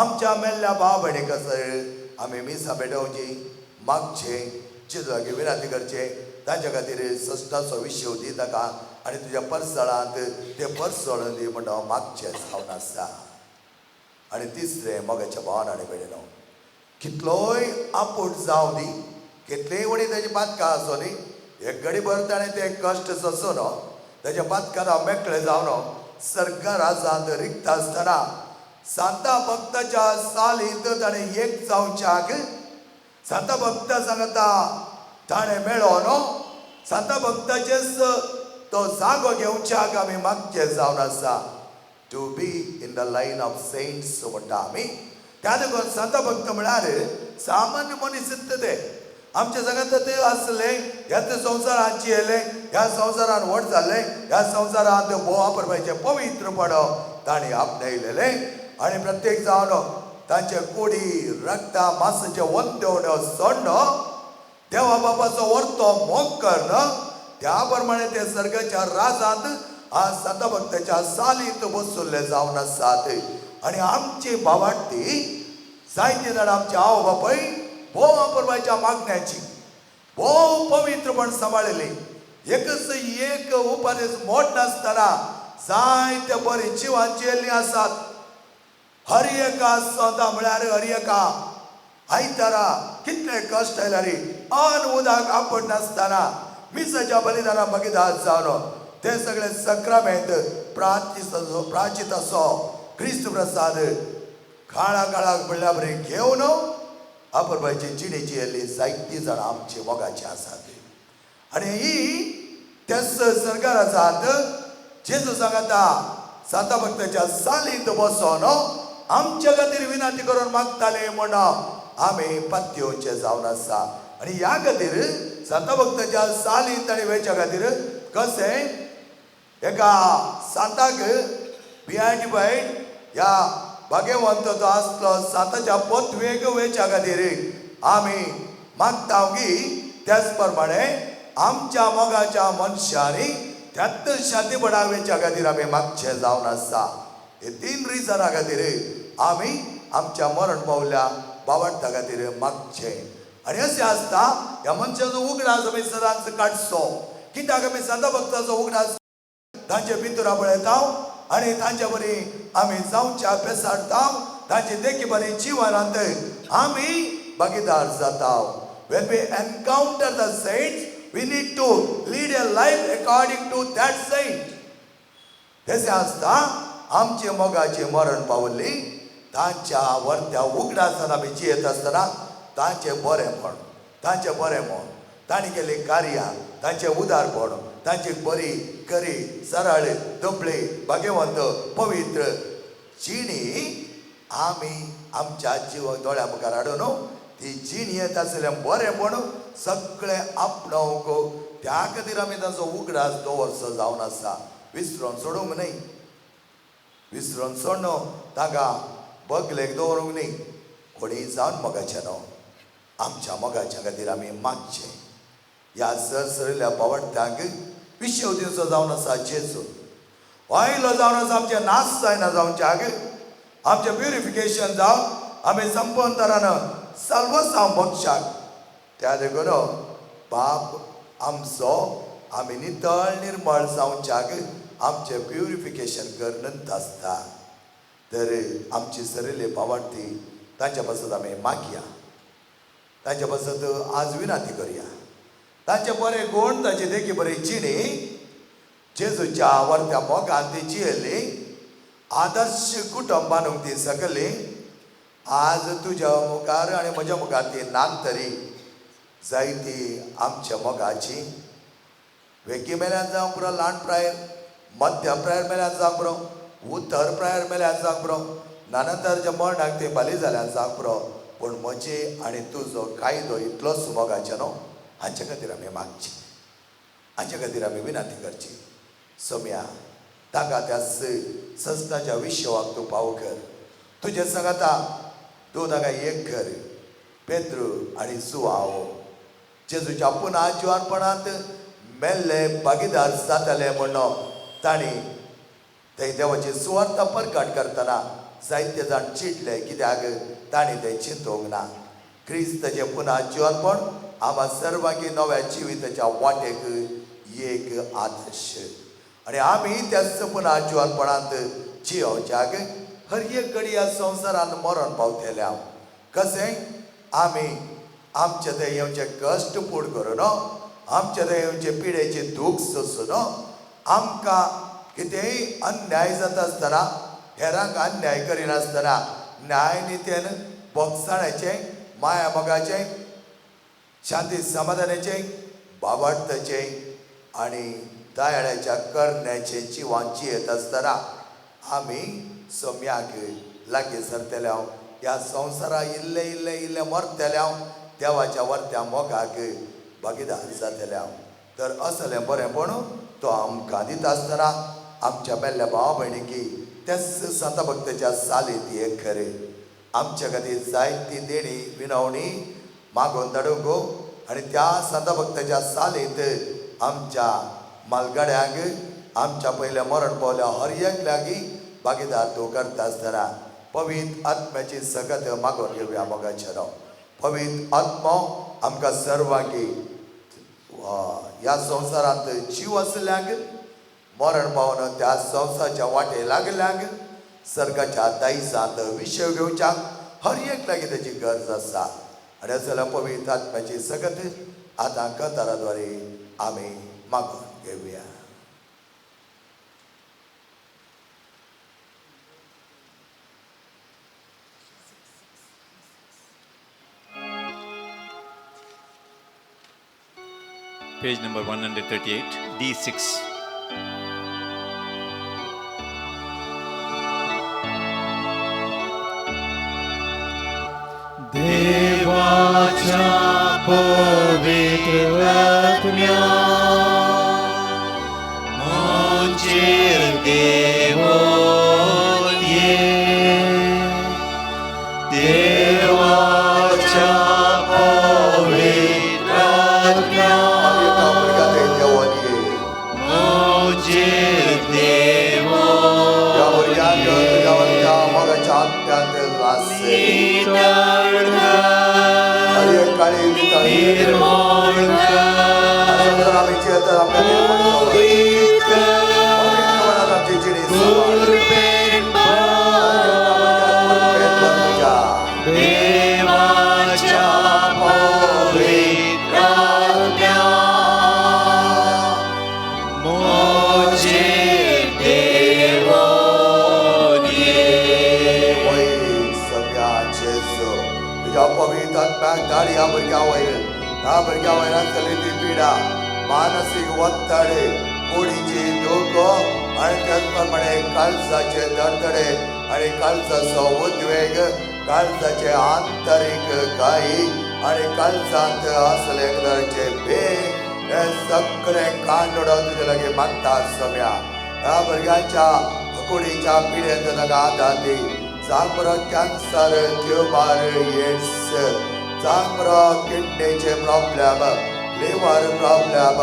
आमच्या मेल्ल्या भाव भयणीक कसो आमी मिसां भेटोवची, मागचें, जेजू लागीं विनंती करचें, तांच्या खातीर सश्टाचो विशय दी ताका आनी तुज्या परसळांत तें परसळ दी म्हण हांव मागचें जावन आसा. आनी तिसरें, मोगाच्या भावान आनी भयणीनो, कितलोय आपूट जावं दी, कितलीय उणी ताजी पातकां आसूं दी, एक घडी भर ताणें ते कश्ट सोंसून ताच्या पातकां हांव मेकळें जावन सर्गा राजांत रिगता आसतना सांता भक्ताच्या सालींत ताणें एक जावच्याक सांता भक्ता सांगता ताणें मेळो न्हू, सांता भक्ताचेच तो जागो घेवच्याक आमी मागचें जावन आसा. To be in the line of saints म्हणटा आमी. त्या देखून सांता भक्त म्हळ्यार सामान्य मनीस ते आमच्या सांगात ते आसले, ह्या संवसारांत जियेले, ह्या संवसारान व्हड जाल्ले, ह्या संवसारांत भोव परबाचें पवित्रपण तांणी आपणायलेलें आनी प्रत्येक जावन तांचे कुडी रक्ता मासाचें वंदेवण्यो सोडण देवा बापाचो वर्तो मोग करण त्या प्रमाणे ते सर्गाच्या राजांत आज संत भक्ताच्या सालींत बसुल्ले जावन आसात. आनी आमची भावाटी जायते जाण आमचे आवय बापूय भोव परबाच्या मागण्याची भोव पवित्रपण सांबाळिल्ली, एकच एक उपदेश मोड नासतना जायते बरी जिवान जियेल्लीं आसात. हर एका सोदा म्हळ्यार हर एका आयतारा कितले कश्ट आयल्यार अन उदक आपड नासतना मिसाच्या बलिदाना भागीदार जावन ते सगळे सक्रामेंत प्राचित असो क्रिस्त प्रसाद काळा काळाक म्हणल्या बरी घेवन आपरबायची जिणी जियेल्ली जायती जाणां आमची मोगाची आसात. आनी ही त्याच सरकाराचा जेजू सांगता सांता भक्ताच्या सालींत बसोन आमच्या खातीर विनंती करून मागताले म्हण आमी पत्योचे जावन आसा. आनी ह्या खातीर सांता भक्ताच्या सालींत आनी वेच्या खातीर कशें एका सांताक बियायट ह्या भाग्यवंत जो आसलो सांताच्या पतवेक वेच्या खातीर आमी मागता की त्याच प्रमाणे आमच्या मोगाच्या मनशांनी त्यात शांतीपणा वेच्या खातीर आमी मागचे जावन आसा. हे 3 रिजना खातीर आमी आमच्या मरण पावल्या बावडटा खातीर मागचे. आनी अशें आसता ह्या मनशाचो उगडास आमी सदांच काडचो, कित्याक आमी सांता भक्ताचो उगडास तांचे भितर पळयता आनी तांचे बरी आमी जावच्या पेसाडटा, तांचे देखी बरी जिवनांत आमी भागीदार जाता. When we encounter the saints, we need to lead a life according to that saint. तशें आसता आमचे मोगाचे मरण पावल्ली तांच्या वर्त्या उगडासान आमी जियेत आसतना तांचें बरेंपण, तांचें बरेंपण, तांणी केल्लीं कार्यां, तांचें उदारपण, तांची बरी खरी सरळ दुबळी भाग्यवंत पवित्र जिणी आमी आमच्या जीव दोळ्या मुखार हाडून ती जिणी येत आसलें बरेंपण सगळें आपणावंक त्या खातीर आमी तांचो उगडास दवरचो जावन आसा. विसरून सोडूंक न्हय, विसरून सोडून ताका बगलेक दवरूंक न्हय. कोणीय जावन मोगाचें न्हू आमच्या मोगाच्या खातीर आमी मागचें. ह्या सरसरिल्ल्या पावडट्यांक विशेव दिवचो जावन आसा जेजू आयलो जावन आसा आमचें नाश जायना जावच्याक, आमचें प्युरिफिकेशन जावन आमी संपंतरान साल्वसांव भोगशाक. त्या देखून बाप आमचो आमी नितळ निर्मळ जावच्याक आमचें प्युरिफिकेशन करनंत आसता. तर आमची सरिल्ली पावडटी तांच्या पासत आमी मागया. तांचे पासत आज विनंती करया. तांचे बरे गुण, तांची देखी बरी जिणी, जेजूच्या वर्त्या मोगान ती जियेल्ली, आदर्श कुटुंब बांदूंक ती सगली आज तुज्या मुखार आनी म्हज्या मुखार ती नात तरी जायती आमच्या मोगाची. वेगी मेल्यान जावंक पुरो, ल्हान प्रायेर, मध्यम प्रायेर मेल्यान जावंक पुरो, उत्तर प्रायेर मेल्यान जावंक पुरो, नानंतरच्या मरणाक ते बाली जाल्यान जावंक पुरो, पूण म्हजे आनी तुजो कायदो इतलोच मोगाचो न्हू. हांचे खातीर आमी मागची, हांचे खातीर आमी विनंती करची. सोम्या, तांकां त्या सजनाच्या विश्वाक तूं पाव कर. तुजें सांगाता तूं तांकां एक कर. पेद्रू आनी जुआव जेजूच्या पुना जिवानपणांत मेल्ले भागीदार जातले म्हणून तांणी ते देवाची सुवार्थ परगट करतना जायते जाण चिंतले, कित्याक तांणी तें चिंतूंक ना. क्रिस्ताचें पुना जिवनपण आमकां सर्वांगी नव्या जिविताच्या वाटेक एक आदर्श आनी आमी त्याच पुना जिवनपणांत जियोवच्याक हर एक घडी ह्या संवसारांत मरण पावतले. हांव कशें आमी आमचे थंय येवचे कश्ट पूड करून, आमचे थंय येवचे पिडेचे दूख सोंसून, आमकां कितेंय अन्याय जाता आसतना हेरांक अन्याय करिनासतना न्याय नितीन बोगसाण्याचें, माया मोगाचें, शांती समाधानाचें, बाबार्थाचें आनी दयाळ्याच्या करण्याचें जिवान जियेत आसतना आमी सोम्याक लागीं सरतले. हांव ह्या संवसारा इल्ले इल्ले इल्ले मरतले, हांव देवाच्या वर्त्या मोगाक भागीदार जातले. हांव तर असलें बरेंपण तो आमकां दिता आसतना आमच्या मेल्ल्या भावा भयणीकी त्याच संत भक्ताच्या सालीत एक खरें आमच्या खातीर जायती देणी विनवणी मागोवन धाडूंक आनी त्या संत भक्ताच्या सालीत आमच्या मालगाड्यांक, आमच्या पयल्या मरण पावल्या हर एक लागीं भागीदार तूं करता आसतना पवित्र आत्म्याची सकत मागोवन घेवया. मोगाचें नांव पवित्र आत्मो आमकां सर्वांगी ह्या संवसारांत जीव आसल्यांक, मरण पावन त्या संवसाराच्या वाटे लागल्यांक सर्गाच्या दायजांत विशय घेवच्याक हर एक लागीं ताची गरज आसा. आनी असल्या पवित्र आत्म्याची सकत आतां कताराद्वारे आमी मागून घेवया. Page number 138, D6. देवाच्या पवित्र आत्म्या म्हजेर देवोन ये, देवाच्या पवित्र आत्म्या एका भुरग्या थंय देवोन ये. म्हजेर देवोन त्या भुरग्यांक तुज्या वरच्या मोगाच्या आत्म्यांत लासे. नितळ कर, हर एक काळी नितळ. निर्मळ कर, आमी जियेतात आमकां निर्मळ कर. पवित्र कर, पवित्रपणान आमची जिणी सांबाळ. कुरपेन भर, तुज्या देवाच्या पवित्र आत्म्या म्हजेर देवोन ये. वय सगळ्या जेजू तुज्या पवित्र आत्म्याक धाड ह्या भुरग्या वयर. ह्या भुरग्या वयर आसतली ती पिडा, मानसीक वत्तड, कुडीची दुख आनी त्याच प्रमाणे काळजाचे धडधडे आनी काळजाचो उद्वेग, काळजाचे आंतरीक घाई आनी काळजांत आसले एक तरेचे बेग, हे सगळे कांड उडोवन तुजे लागीं मागता सम्या. ह्या भुरग्यांच्या कुडीच्या पिडेंत ताका आदार दी. जावं बरो कॅन्सर, ट्युमर, एड्स, जावं बरो किडनीचे प्रॉब्लेम, लिव्हर प्रॉब्लेम,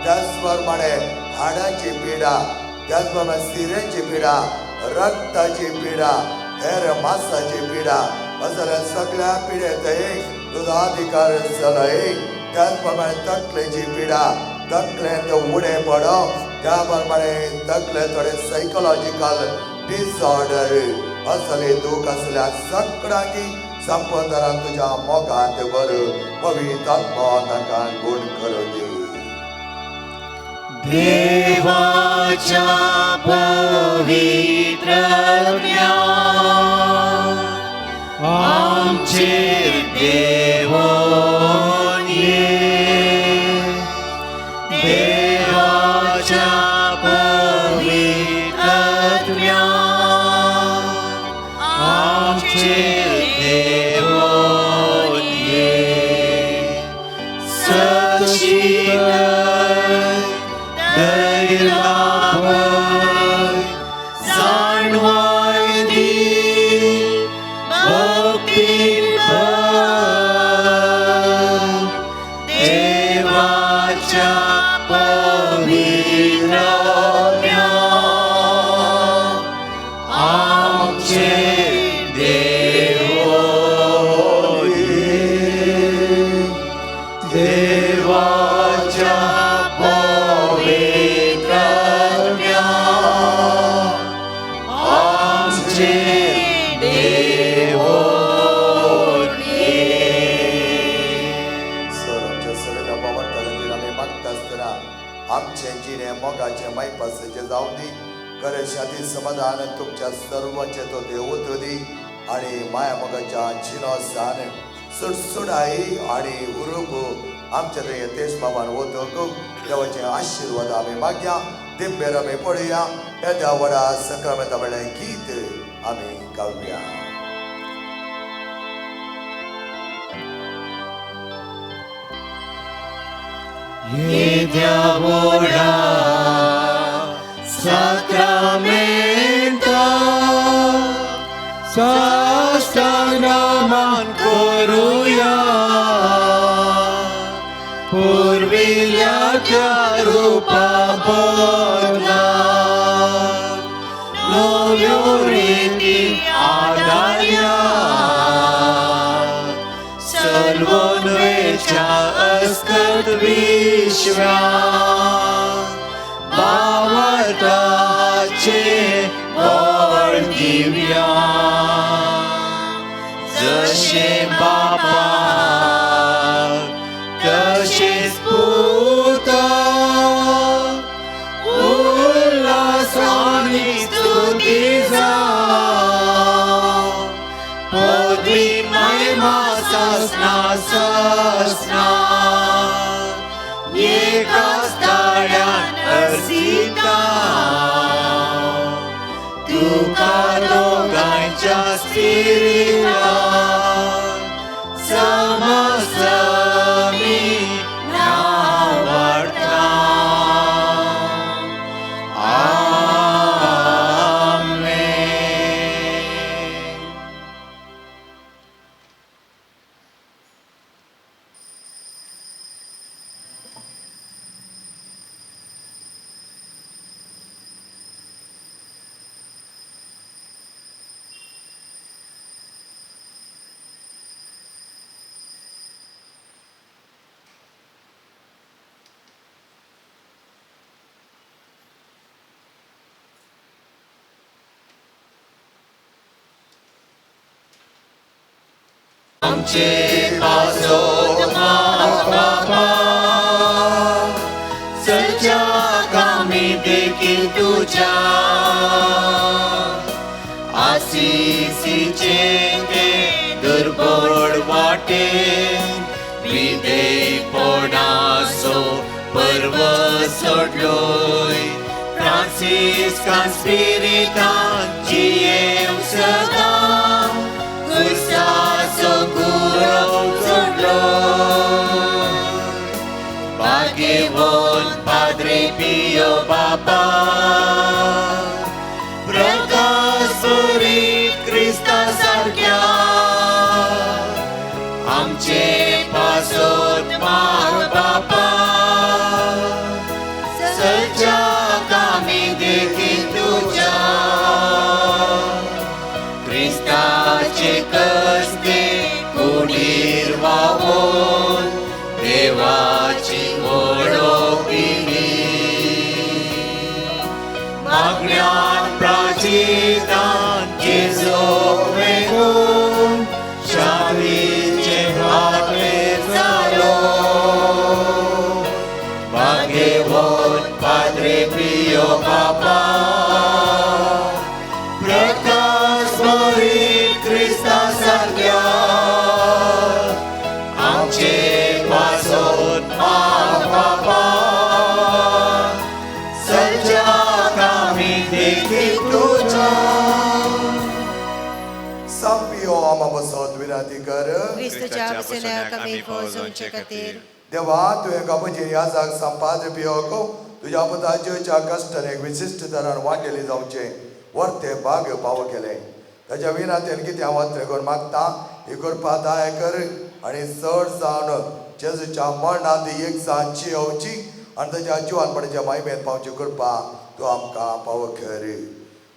त्याच प्रमाणे हाडाची पिडा, त्याच प्रमाणे सिरेची पिडा, रक्ताची पिडा, हेर मासाची पिडा, असल्या सगळ्या पिडेंत तुजो अधिकार चलय. त्याच प्रमाणे तकलेची पिडा, तकलेंत उणें पडप, त्या प्रमाणे तकले थोडे सायकोलॉजिकल डिसऑर्डर असले दूख असल्या सगळ्यांकी संपतरान तुज्या मोगांत वर पवित्र आत्मो तांकां गुण करूं दी. देवाच्या पवित्र आमचेर देवोन ये, देवाच्या पवित्र आमचेर देवोन ये, सचिक धैर्याभर जाणवाय दी भक्तीन भर, देवाच्या पवित्र आमचेर देवोन ये, देवाच्या पवित्र आमचेर देवोन ये. सर आमच्या सगळ्या बाबांच्या खातीर आमी मागता आसतना आमचें जिणें मोगाचें मायपासाचें जावं दी, खरें शांती समाधान तुमच्या सर्वांचें तो देव उतरू दी आनी माया मोगाच्या जिनोसान सुडसुडाई आनी उरूप आमच्या थंय तेज बाबान वतक देवाचे आशिर्वाद आमी मागया. दिंबेर आमी पळया येद्या व्हडा सक्रामेंता म्हणलें गीत आमी गावया. येद्या व्हडा साक्रामेंता साष्टांगमान करुया, पुर्विल्ल्या त्या रुपा बदला नव्यो रिती आदारया, सर्वोन्वेच्या अस्कत विश्वा भावार्थाचे बळ दिव्या, जशें बापा तशेंच पुता उल्हास आनी स्तुती जावं, पदवी महिमा सासना सासना एकाच ताळ्यान अर्जिता, तुका दोगांच्या स्पिरितान समसमी नांवाडता. आमेन. आमचे पासोत बापा सच्या कामी देखील तुझ्या आसिसीचे ते दुर्बळ वाटे विधेयपणाचो पर्व सोडलोय, फ्रांसिस्कान स्पिरितान जियेवं सदां खुर्साचो गुरव सोडलोय, भाग्यवंत पाद्रे पियो बापा प्रकाश पुरीत क्रिस्ता सारक्या आमचे पासोत माग बापा सच्या कामी देखील तुझ्या क्रिस्ताचे कसते कुडीर वावोन देवाची वळख दिली, मागण्यान प्राचितान जेजूक वेगून स्मरीत क्रिस्ता सारक्या आमचे पासत माग बापा सज्जाक आमी देखीक तुज्या. संपियो आमा बसत विनंती कर. क्रिस्तच्या बसण्याक आमी पोहोचोवचे खातीर. देवा, तुवें कापूचे याजाक संपाद पियोक तुज्या पुताच्या कश्टान एक विशिश्ट तरान वांटेली जावचें वर्ते भाग पाव केलें. ताच्या विनातेन कितें हांव त्रेगोन मागता ही कृपा दाय कर आनी चड जावन जेजूच्या मरणांत एक सांची येवची आनी ताच्या जिवानपणाच्या मायमेन पावची कृपा तूं आमकां पाव कर.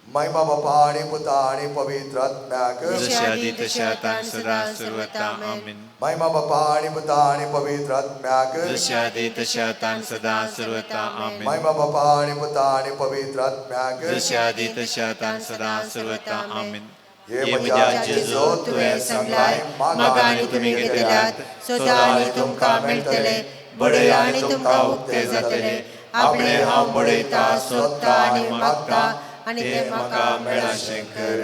महिमा बापा आनी पुता आनी पवित्र आत्म्याक. जशे आदी तशे आतां आनी सदां सर्वता. आमेन. महिमा बापा आनी पुता आनी पवित्र आत्म्याक. जशे आदी तशे आतां आनी सदां सर्वता. आमेन. महिमा बापा आनी पुता आनी पवित्र आत्म्याक. जशे आदी तशे आतां आनी सदां सर्वता. आमेन. हे हे म्हज्या म्हज्या जेजू, जेजू, तुवें सांगलाय, मागा आनी तुमी घेतल्यात, सोदा आनी तुमकां मेळटले, बडय आनी तुमकां उक्ते जातले. आपणे हांव बडयता, सोदता आनी मागता आनी ते म्हाका मेळाशें कर.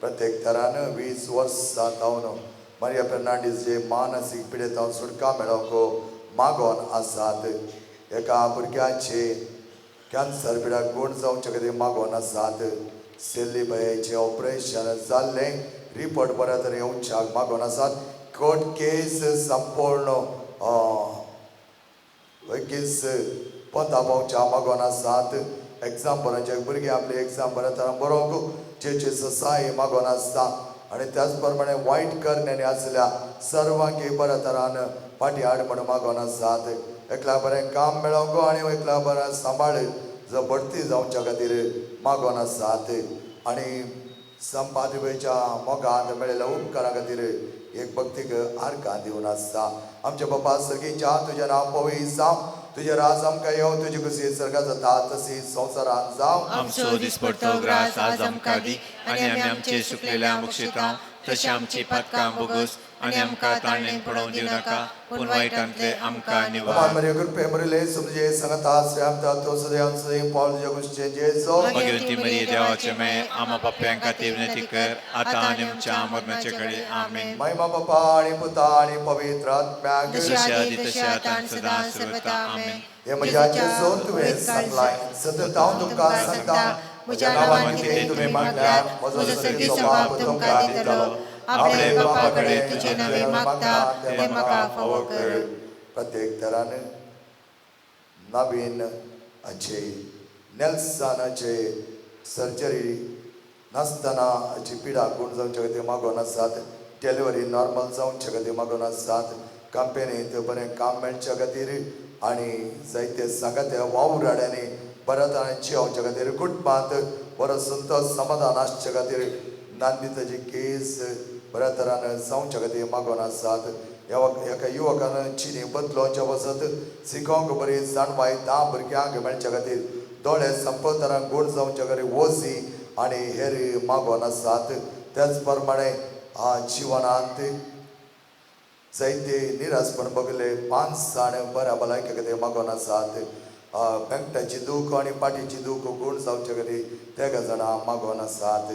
प्रत्येक तरान 20 वर्सां जावन मारिया फेर्नांडीस जे मानसीक पिडेतावन सुटका मेळोवंक मागोन आसात. एका भुरग्याचे कॅन्सर पिडाक गूण जावचे खातीर मागोन आसात. सेल्ली बायेचें ऑपरेशन जाल्लें, रिपोर्ट बऱ्या तरेन येवच्याक मागोन आसात. कोर्ट केस संपूर्ण वगीच पोंता पावच्या मागोन आसात. एग्जाम बरोवचे भुरगीं आपली एग्जाम बऱ्या तरान बरोवंक जेचे ससाय मागोन आसता आनी त्याच प्रमाणे वायट करण्यांनी आसल्या सर्वांक बऱ्या तरान फाटीं हाड म्हण मागोन आसात. एकल्या बरें काम मेळोवंक आनी एकल्या बरें सांबाळ जो बढती जावच्या खातीर मागोन आसात. आनी संपादवेच्या मोगान मेळिल्ल्या उपकारा खातीर एक भक्तीक आर्गां दिवन आसता. आमच्या बापा सर्गीच्या, तुजें नांव पवित्र जावं, तुजें राज आमकां येवं, तुजी खुशी स्वर्गात जाता तशी संवसारांत जावं. आमचो दिसपडतो ग्रास आज आमकां दी आनी आमी आमचे सुकलेल्या बक्षिता तशें आमची पातकां बोगस आनी आमकां ताळणेन पडोवंक दिवं नाका, पूण वायटांतले आमकां निवार. मरिया कृपे मरिले समजे संगता श्रेयामता तो सदैव सदैव पावल तुज्या कुशीचें जेजो. भगवती मरिये, देवाचे मे, आमा पाप्यां खातीर विनंती कर, आतां आनी आमच्या मरणाचे घडी. आमेन. महिमा बापा आनी पुता आनी पवित्र आत्म्याक. जशें आदी तशें आतां आनी सदां सर्वता. आमेन. हे म्हज्या जेजो, तुवें सांगलाय, सतत हांव तुमकां सांगता, म्हज्या नांवान कितें तुमी मागल्यार म्हजो सर्गीचो बाप तुमकां दितलो. आपले बापा कडेन तुजे नांवे मागता तें म्हाका फावो कर. प्रत्येक तरान नवीन हाचे नेल्सनाचे सर्जरी नासतना हाची पिडा गूण जावचे खातीर मागोन आसात. डिलिव्हरी नॉर्मल जावचे खातीर मागोन आसात. कंपनीत बरें काम मेळचे खातीर आनी जायते सांगाते वावराड्यांनी बऱ्या तरान जियोवचे खातीर, कुटुंबांत बरो संतोश समाधान आसचे खातीर, नांदिताची केस बऱ्या तरान जावचे खातीर मागोन आसात. एका युवकान चिनी बदलोवचे वचत शिकोवंक बरी जाणवाय 10 भुरग्यांक मेळचे खातीर, दोळे संपतरान गूण जावचे खातीर ओसी आनी हेर मागोन आसात. त्याच प्रमाणे जिवनांत जायते निरासपण बगले 5 जाण बऱ्या भलायके खातीर मागोन आसात. बेंकटाची दूख आनी पाटीची दूख गूण जावचे खातीर तेगा जाणां मागोन आसात.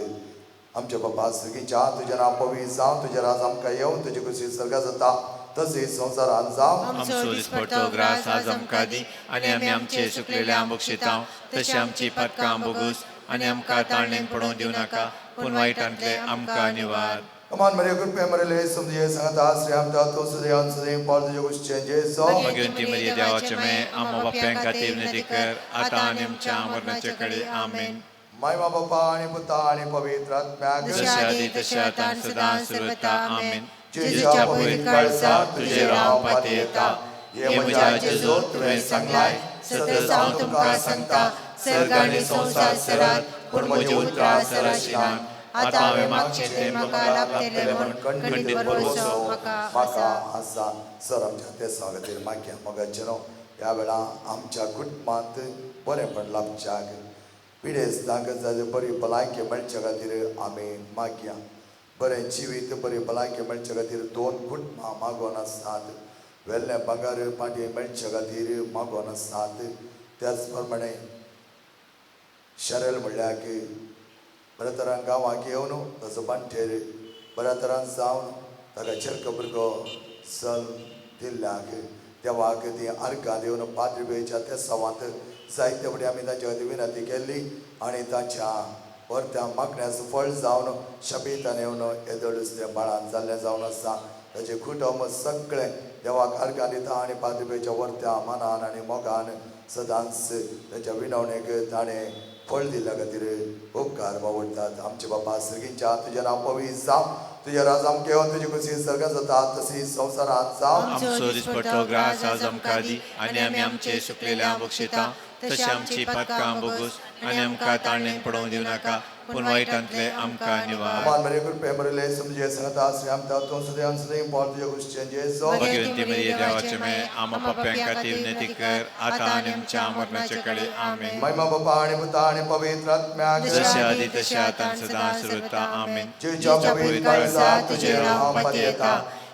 आमच्या बाबा सर्गीच्या, तुजें नांव पवित्र जावं, तुजें राज आमकां येवं, तुजी खुशी स्वर्गात जाता तशी संवसारांत जावं. आमचो दिसपडतो ग्रास आज आमकां दी आनी आमी आमचे सुकलेल्या बक्षिता तशें आमची पातकां बोगस आनी आमकां ताळणेन पडोवंक दिवं नाका, पूण वायटांतले आमकां निवार. अमान मरिया कृपे मरिले समजे सांगता श्रेयामता तो सदैव सदैव पावल तुज्या कुशीचें जेजो. भगवती मरिये, देवाचे मे, आमा बाप्यां खातीर विनंती कर, आतां आनी आमच्या मरणाचे कडे. आमेन. महिमा बापा आनी पुता आनी पवित्र आत्म्याक. जशें आदी तशें आतां आनी सदां सर्वता. आमेन. जेजूच्या पवित्र काळजाक तुजेर हांव पातयेता. हे म्हज्या जेजू, तुवें सांगलाय, सतत हांव तुमकां सांगता, सर्ग आनी संवसार सरात, पूण म्हजी उतरां सराशिनात. आतां हांवें मागचें तें म्हाका लाभतलें म्हूण खंडीत भरवंसो म्हाका आसा. सर आमच्या देसा खातीर मागया. मोगाचें न्हू, ह्या वेळा आमच्या कुटुंबांत बरेंपण लाभच्याक, पिडेस्तांक जाय बरी भलायकी मेळचे खातीर आमी मागया. बरें जिवीत बरी भलायकी मेळचे खातीर 2 कुटुंबां मागोन आसात. वेल्लें भांगर पाटी मेळचे खातीर मागोन आसात. त्याच प्रमाणे शरल म्हणल्यार की बऱ्या तरान गांवाक येवन ताचो बांटेर बऱ्या तरान जावन ताका चेरको भुरगो जल्म दिल्ल्याक देवाक ती आर्गां दिवन पाद्रीच्या त्या सवांत जायते फुडें आमी तांच्या खातीर विनंती केल्ली आनी तांच्या परत्या मागण्यास फळ जावन शबीतान येवन येदोळूच तें बाळान जाल्लें जावन आसा. ताचें कुटुंब सगळें देवाक आर्गां दिता आनी पाद्रीच्या वर्त्या मनान आनी मोगान सदांच तांच्या विनवणेक ताणें फळ दिल्ल्या खातीर उपकार बावडटात. आमचे बापा सर्गींच्या तुजें नांव पवित्र जावं, तुजें राज आमकां येवन, तुजी खुशी सर्गांत जाता तशी संवसारांत जावं. आमचो दिसपट्टो ग्रास आज आमकां दी आनी आमी आमचे सुकलेल्या बक्षिता तशें आमची पातकां भोगूस आनी आमकां ताणेन पडोवंक दिवं नाका पूण वायटांतले आमकां निवार. अमान मरे कृपे मरले समजे संगता श्री आमता तूं सदैव सदैव पावल तुज्या कुशीचें जेजू. भगवंती मरिये देवाचे मे आमा पाप्यां खातीर विनंती कर आतां आनी आमच्या मरणाचे कडे. आमेन. महिमा बापा आनी पुता आनी पवित्र आत्म्याक जशें आदी तशें आतां सदां सर्वता. आमेन. जेजूच्या पवित्र काळजा तुजेर हांव पतयेता.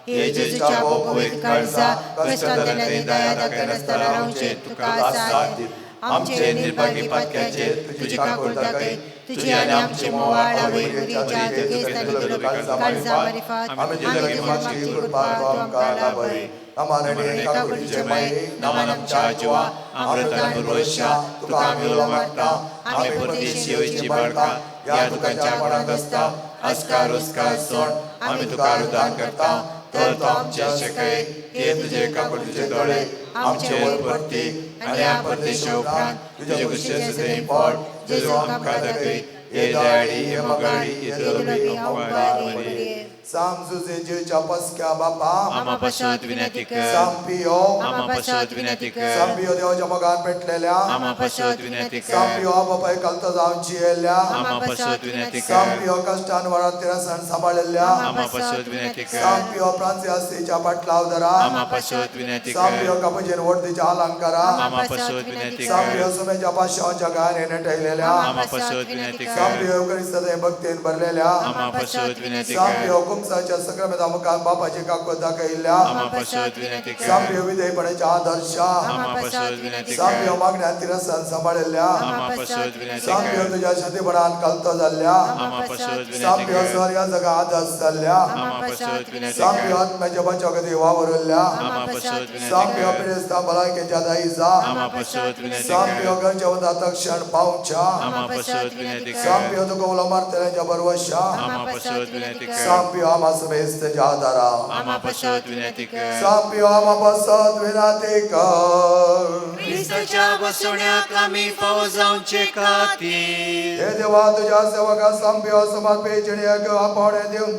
हे जेजूच्या पवित्र काळजा कश्टांतल्यान दया दाखयनासतना रावचें तुका साथ दी. आमचे निर्भागी पातक्याचेर तुजी काकूळ दाखय, तुजी आनी आमची मोवाळ आवय मरियेच्या दुखेस्त काळजा मारिफात आमी तुजे लागीं मागची कृपा तूं आमकां लाभय. नमान काकुळटीचे माये नामान आमच्या जिवा अमृतान पुरवशा तुका आमी उलो मागता. आमी परदेशी येवची बाळकां ह्या दुकांच्या कोणाक आसता आस्कार उस्कार सोड आमी तुका रुदान करता. तर तूं आमचे शकय हे तुजे काकुळटीचे दोळे आमचेर परती आनी ह्या परदेशा उपरांत तुजे कुशीचें सदैव फळ जेजू आमकां दाखय. हे दयाळी, हे मोगाळी, हे दुर्लभी अंबारी मरिये. साम जुजे जेच्या पसक्या बापा आमा पासत विनंती कर. साम पियो आमा पासत विनंती कर. साम पियो देवाच्या मोगान पेटलेल्या आमा पासत विनंती कर. साम पियो बापाय कलतो जावन जियेल्ल्या आमा पासत विनंती कर. साम पियो कश्टान वरात तिरसण सांबाळिल्ल्या आमा पासत विनंती कर. साम पियो फ्रांसियासीच्या पाटलावदरा आमा पासत विनंती साम कर. पियो कपुजीन वडतीच्या अलंकारा आमा पासत विनंती साम कर. पियो सुमेच्या पाशांच्या गायने नटयलेल्या आमा पासत विनंती साम कर. पियो क्रिस्ताचे भक्तीन भरलेल्या आमा पासत विनंती साम कर. पियो कुमसाच्या सक्रमेता मुखार बापाची काकूळ दाखयल्ल्या आमा पासत विनंती कर. साम पियो विधेयपणाच्या आदर्शा आमा पासत विनंती साम कर. पियो मागण्या तिरसन सांबाळिल्ल्या आमा पासत विनंती साम पियो कर. तुज्या शतीपणान कलतो जाल्ल्या आमा पासत साम विनंती पियो कर. सर ह्या जगा आदर्श जाल्ल्या आमा पासत विनंती साम पियो कर. आत्म्याच्या बचाव खातीर वावुरल्या आमा पासत विनंती साम पियो कर. पिडेस्तां भलायकेच्या दायजा आमा पासत विनंती साम कर. पियो गरजेवंता तक्षण पावच्या आमा पासत विनंती साम कर. पियो तुका उलो मारतल्यांच्या बरवशा आमा पासत विनंती कर. साम पियो आमा समेस्त आदारा आमा पासत विनंती कर. साम पियो आमा पासत विनंती कर. क्रिस्ताच्या बसवण्याक आमी फावो जावचे खातीर हे देवा तुज्या सेवका साम पियो समर्पी जिणेक आपोवणें दिवन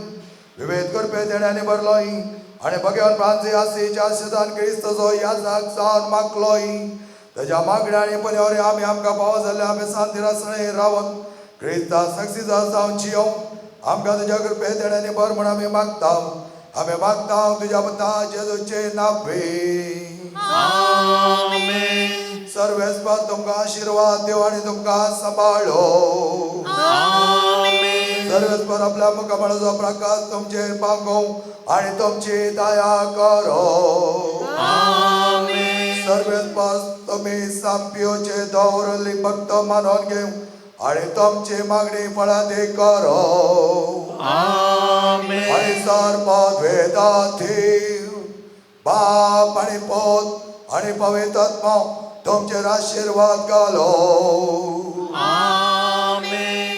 विवेद करपी देण्यांनी भरलोय आनी भगवान फ्रांसियासीच्या शेतान क्रिस्तचो याजक जावन मागलोय. ताच्या मागण्या आनी पन्यावरी आमी आमकां फावो जाल्ल्या आमी शांती रावन क्रिस्ता सक्सीजा जावन जियों. आमकां तुज्या कृपे देण्यांनी भर म्हूण आमी मागता. आमी मागता तुज्या पुता जेजूचे नावे. आमेन. सर्वेस्पर तुमकां आशिर्वाद देव आनी तुमकां सांबाळो. आमेन. सर्वेस्पर आपल्या मुखामळाचो प्रकाश तुमचेर पांगोवं आनी तुमची दया करो. आमेन. सर्वेस्पर तुमी सामपियोचे दवरली भक्त मानून घेवं आनी तुमची मागणी फळादी करो. आमेन. आनी सर्वद्वेदाथी बाप आनी पोत आनी पवित्र आत्मो तुमचेर आशिर्वाद घालो. आमेन.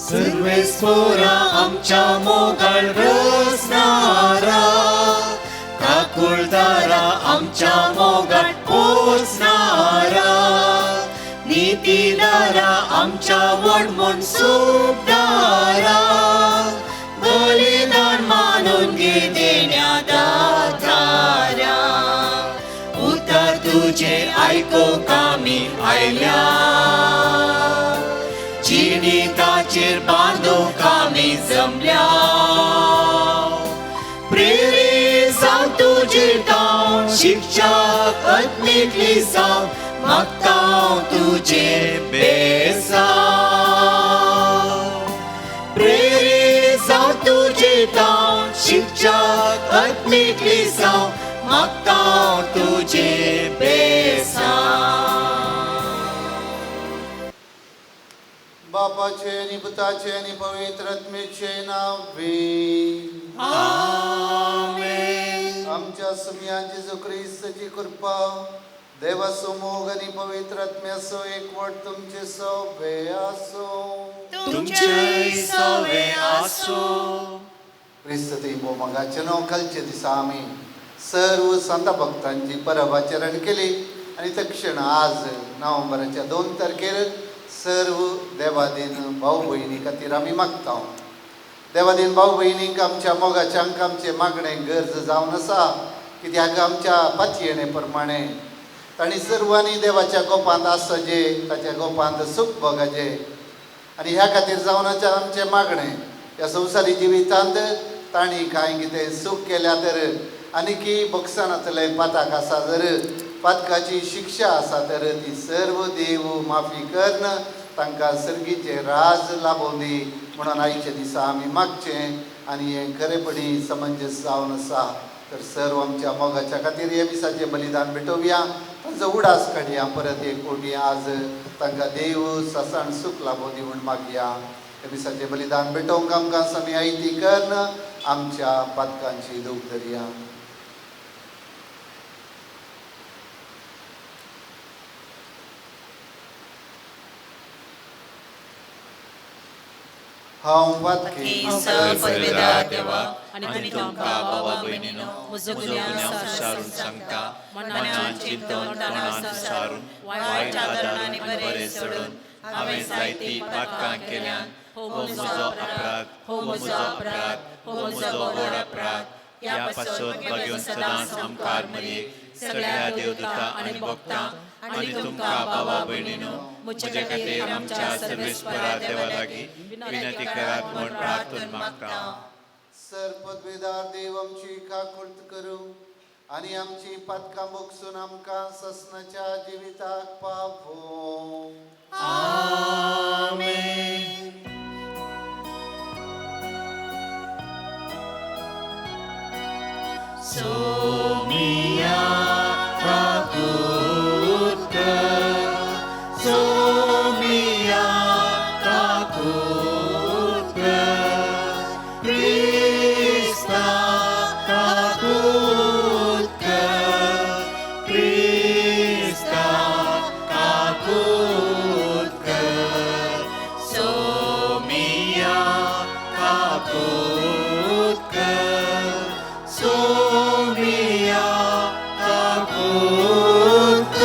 सर्वेस्पोरा आमच्या मोगाळ रचणारा काकुळदारा आमच्या मोगाळ पोचणारा नितीदारा आमच्या व्हड म्हूण सुखदारा बलिदान मानून घे देण्या दातारा उतर तुजें आयकूंक आमी आयल्या जिणिताचेर बांदूंक आमी जमल्या प्रेरीत जावं तुजेर ताव शिक्षक आत्मीक लिसांव मागता तुजें बेसांव प्रेरीत जावं तुजेर ताव शिक्षक आत्मीक लिसांव मागता तुजें बेसांव. बापाचे आनी पुताचे आनी पवित्र आत्म्याचे नांवे आमेन. आमच्या सुमया जेजू क्रिस्ताची कृपा, देवाचो मोग आनी पवित्र आत्म्याचो एकवट तुमचे सोबे आसूं. तुमचेय सवे आसूं. क्रिस्त थंय मोगाचे न्हू कालच्या दिसा आमी सर्व संत भक्तांची परब आचरण केली आनी तक्षण आज नोव्हेंबराच्या 2 तारखेर सर्व देवादीन भाव भयणी खातीर आमी मागता. देवादीन भाव भयणींक आमच्या मोगाच्यांक आमचें मागणें गरज जावन आसा, कित्याक आमच्या पातयेणे प्रमाणे तांणी सर्वांनी देवाच्या गोपांत आसचे, ताच्या गोपांत सूख भोगाचें. आनी ह्या खातीर जावन आसा आमचें मागणें ह्या संवसारी जिवितांत तांणी कांय कितें सूख केल्या तर आनीकी भोगसनातलें पाताक आसा जर पातकाची शिक्षा आसा तर ती सर्व देव माफी करन तांकां सर्गीचें राज लाभोवंदी म्हणून आयच्या दिसा आमी मागचें. आनी हें खरेपणी समंजस जावन आसा. तर सर्व आमच्या मोगाच्या खातीर हे मिसाचें बलिदान भेटोवया, तांचो उडास काडया. परत एक कोटी आज तांकां देव ससाण सूख लाभोवंदी म्हूण मागया. हे मिसाचें बलिदान भेटोवंक आमकां समी आयती करन आमच्या पातकांची दूख धरया. हांव पातकी सर्वदा देवा आनी तुमकां बाबा भयणीनो म्हजो गुन्यांव सुसारून सांगता, मनान चिंतन तोंडान सुसारून वायट आदारून आनी बरें सोडून हांवें जायतीं पातकां केल्यान. हो म्हजो अपराध, हो म्हजो अपराध, हो म्हजो व्हड अपराध. ह्या पासत बघून सदांच आमकार मरयेक सगळ्या देवदूता आनी भक्तां आनी तुमकां बाबा भयणीनो म्हजे खातीर आमच्या सर्वेस्परा देवा लागीं विनंती करात म्हूण प्रार्थना मागता. सर पदवेदार देव आमची काकुळट करूं आनी आमची पातकां भोगसून आमकां ससनाच्या जिविताक पावोवं. आमेन. सोमिया काकुत, सोमिया काकुत, क्रिस्ता काकुत, क्रिस्ता काकुत, सोमिया काकुत, सोमिया काकुत.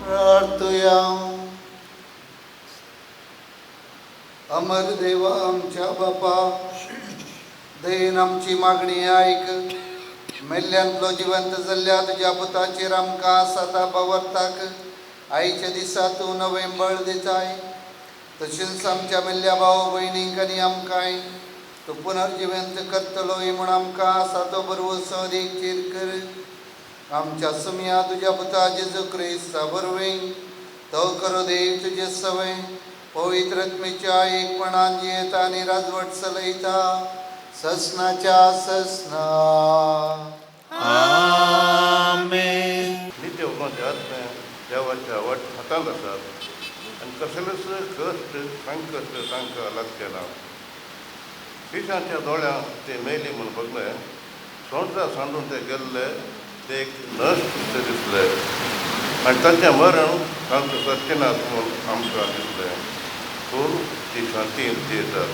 प्रार्थुया. अमर देवा आमच्या बापा, दयेन आमची मागणी आयक. मेल्ल्यांतलो जिवंत जाल्ल्या तुज्या पुताचेर आमकां सदां बावरताक आयच्या दिसा तूं नवें बळ दिताय. तशेंच आमच्या मेल्ल्या भाव भयणींक आनी आमकांय तूं पुनर्जिवंत करतलोय म्हूण आमकां आसा तो भरवंसो अदीक चीर कर. आमच्या सुमया तुज्या पुता जेजू क्रिस्ता वरवीं तो करो देव तुजे सवय पवित्र आत्मेच्या एकपणान जियेता आनी राजवट चलयता ससनाच्या ससना. आमेन. नित्य उपरांत आत्मे देवाच्या वाट हातांत आसात आनी कसलेच कश्ट संकश्ट तांकां लागचे ना. पिशांच्या दोळ्यांक ते मेली म्हूण बगले, सोंडा सांडून ते गेल्ले, ते एक नश्ट ते दिसले आनी तांचें मरण तांकां सरचें ना म्हूण आमकां दिसलें. पूण ती शांती दितात.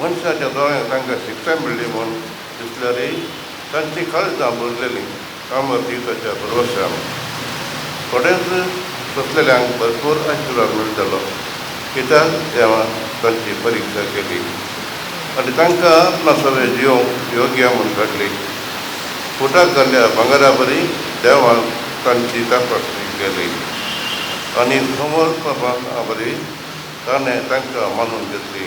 मनशाच्या दोळ्यांक तांकां शिक्षा मेळ्ळी म्हूण दिसल्यारय तांची काळजां भरलेलीं कामत दिवपाच्या भरवश्यान. थोडेच सोंसलेल्यांक भरपूर आशिर्वाद मेळटलो, कित्याक देवान तांची परिक्षा केली आनी तांकां आपणा सगळें जिवंक योग्य म्हूण काडली. फुटाक घाल्ल्या भांगरा बरी देवान तांची तपासणी केली आनी समर्पणा बरी ताणें तांकां मानून घेतली.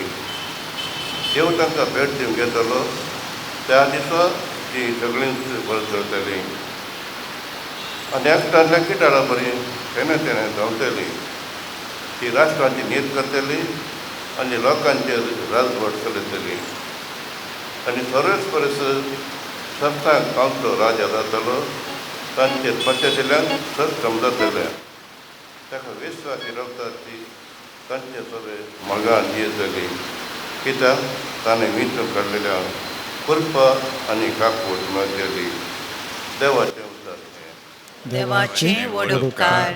देव तांकां भेट दिवंक घेतलो त्या दिसा ती सगळींच बरें चलतली आनी एकठांतल्या किटाळा बरी तेणें तेणें धांवतली. ती राष्ट्रांची नीत करतली आनी लोकांचेर राजवट चलयतली आनी सर्वेच परस सत्तांक तांचो राजा जातलो. तांचेर पश्चातल्यान सत्कम जातलें. ताका विश्वासी रावतात ती तांचे सगळे मागा जियेतली कित्याक ताणें विंचून काडलेल्या कृपा आनी काकूट मेळटली. देवाचें उतर हें. देवाचे व्हड उपकार.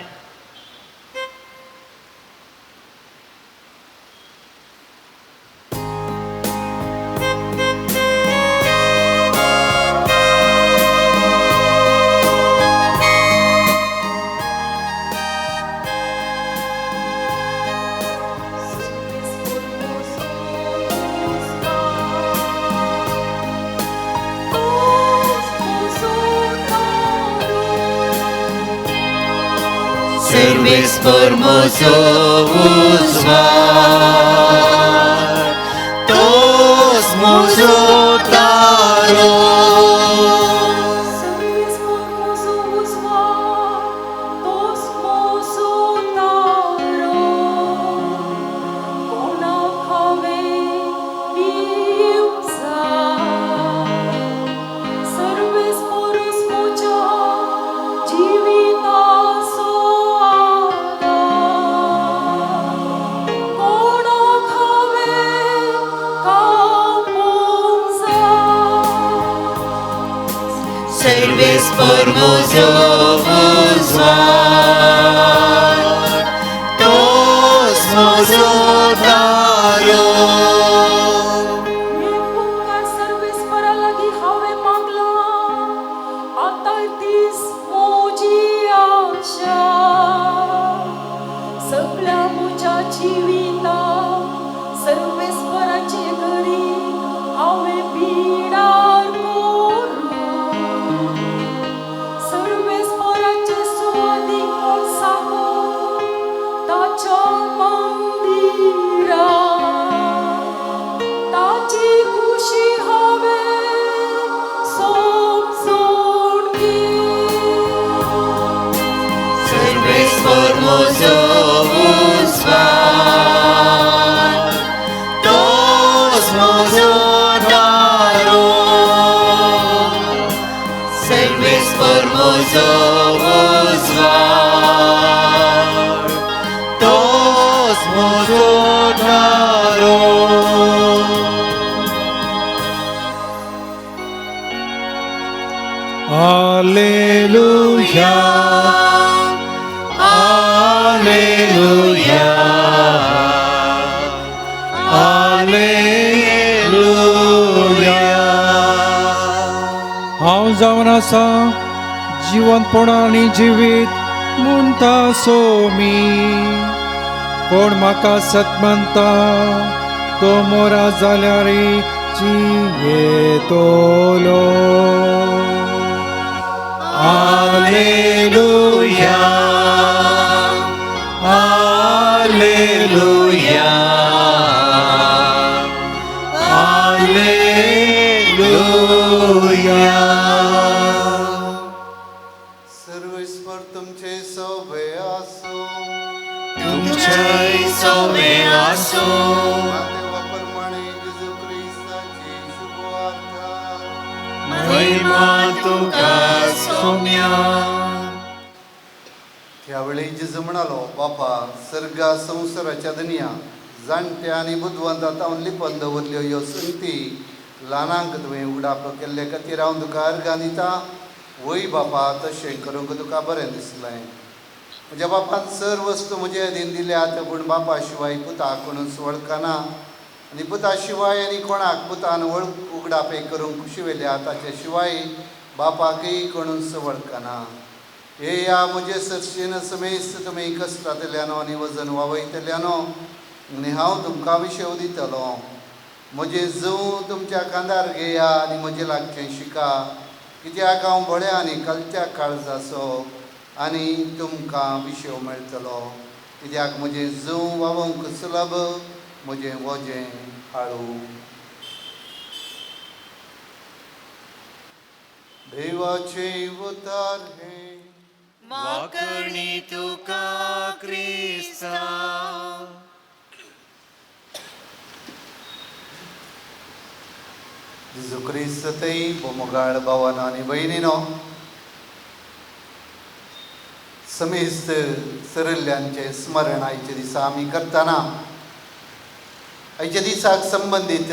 Serves formoso uzvar, tos muzo taro. Serves formoso uzvar, tos muzo taro. कोणाक हांवें दिवंक जाय, सर्वेस पोरूस म्हज्या जिविताचो आदार. कोणाक हांवें कापूंक जाय. Serves formoso uzvar, tos muzo taro. एक उपकार सर्वेस्परा लागीं हांवें मागलां, आतां तीच म्हजी आशा. सगळ्या म्हज्या जिवितांत सर्वेस्पराचे घरी हांवें पिडार करूं. सर्वेस्पराचे सुवादीक कोण सांगूं ताच्या मंदिरांत ताची खुशी हांवें समजून घेवं. Serves formoso uzvar, tos muzo taro. Serves formoso uzvar, tos muzo taro. Alleluia, Alleluia, Alleluia. हांव जावन आसा जिवंतपण आनी जिवीत म्हणटा सोमी. कोण म्हाका सत मानता तो मोरा जाल्यार जियेतलो. Alleluia, Alleluia, Alleluia. सर्वेस्पर तुमचे सोबे आसो. तुमच्याय सोबे आसो. देवा प्रमाणे जेजू क्रिस्ताची शुभवार्ता. महिमा तुका सोम्या. त्यावेळी जेजू म्हणालो, बापा सर्गा संवसाराच्या दनिया जाणट्या आनी बुदवंता तावन लिपन दवरल्यो ह्यो संगती ल्हानांक तुवें उगडाप केल्ले खातीर हांव तुका अर्गां दिता. वय बापा, तशें करूंक तुका बरें दिसलें. म्हज्या बापान सर वस्तू म्हजे अधीन दिल्यात, पूण बापा शिवाय पुता कोणूच वळखना आनी पुता शिवाय आनी कोणाक पुतान वळख उगडापे करूंक कुशिवेल्या ताचे शिवाय बापाकय कोणूच वळखना. येया म्हजे सरशीन समेस्त तुमी कश्टांतल्यानो आनी वजन वावयतल्यानो आनी हांव तुमकां विशेव दितलो. म्हजें जंव तुमच्या खांदार घेया आनी म्हजें लागचें शिका, कित्याक हांव भोळ्या आनी कलत्या काळजाचो आनी तुमकां विशेव मेळटलो. कित्याक म्हजें जंव वावोवंक सुलभ, म्हजें वजें हाळू. देवाचें उतार हें. वाकणी तुका क्रिस्ता. जेजू क्रिस्त थंय बोमोगाळ भावानो आनी भयणीनो, समेस्त सरल्ल्यांचें स्मरण आयच्या दिसा आमी करतना आयच्या दिसाक संबंदीत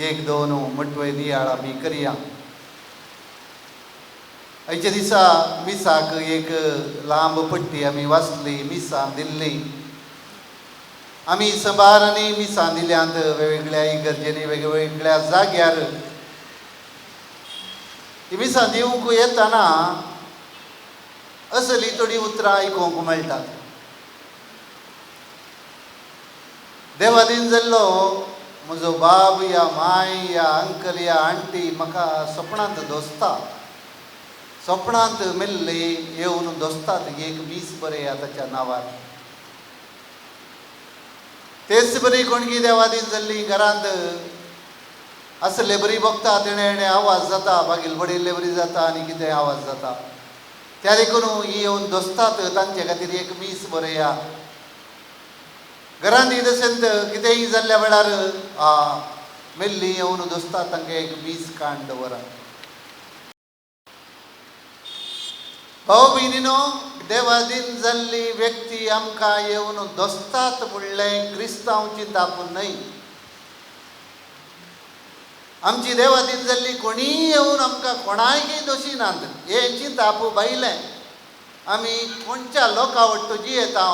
एक दोन मटवे नियाळ आमी करया. आयच्या दिसा मिसाक एक लांब पट्टी आमी वाचली, मिसां दिल्ली. आमी सबारांनी मिसां दिल्यांत वेगवेगळ्या इगर्जेंनी, वेगवेगळ्या जाग्यार. ती मिसां दिवंक येतना असली थोडीं उतरां आयकूंक मेळटात. देवादीन जाल्लो म्हजो बाब या माय या अंकल या आंटी म्हाका सपनांत दोसता, सपनांत मेल्ले येवन दोसतात, एक मीस बरया ताच्या नांवार. तेच बरी कोणगी देवादीन जाल्ली घरांत असले बरी बघता, तेणें आवाज जाता, मागीर बडिल्ले बरी जाता आनी कितें आवाज जाता. त्या देखून ही येवन दोसतात, तांचे खातीर एक मीस बरया. घरांत तशेंच कितेंय जाल्ल्या वेळार मेल्ली येवन दोसतात, तांकां एक मीस काण दवरा. भाव भयणीनो, देवादीन जाल्ली व्यक्ती आमकां येवन दोसतात म्हणलें क्रिस्तांव चिंताप न्हय. आमची देवादीन जाल्ली कोणीय येवन आमकां कोणायकय दोशी नात हें चिंताप भायलें. आमी कोणच्या लोकां वट्टू जियेता,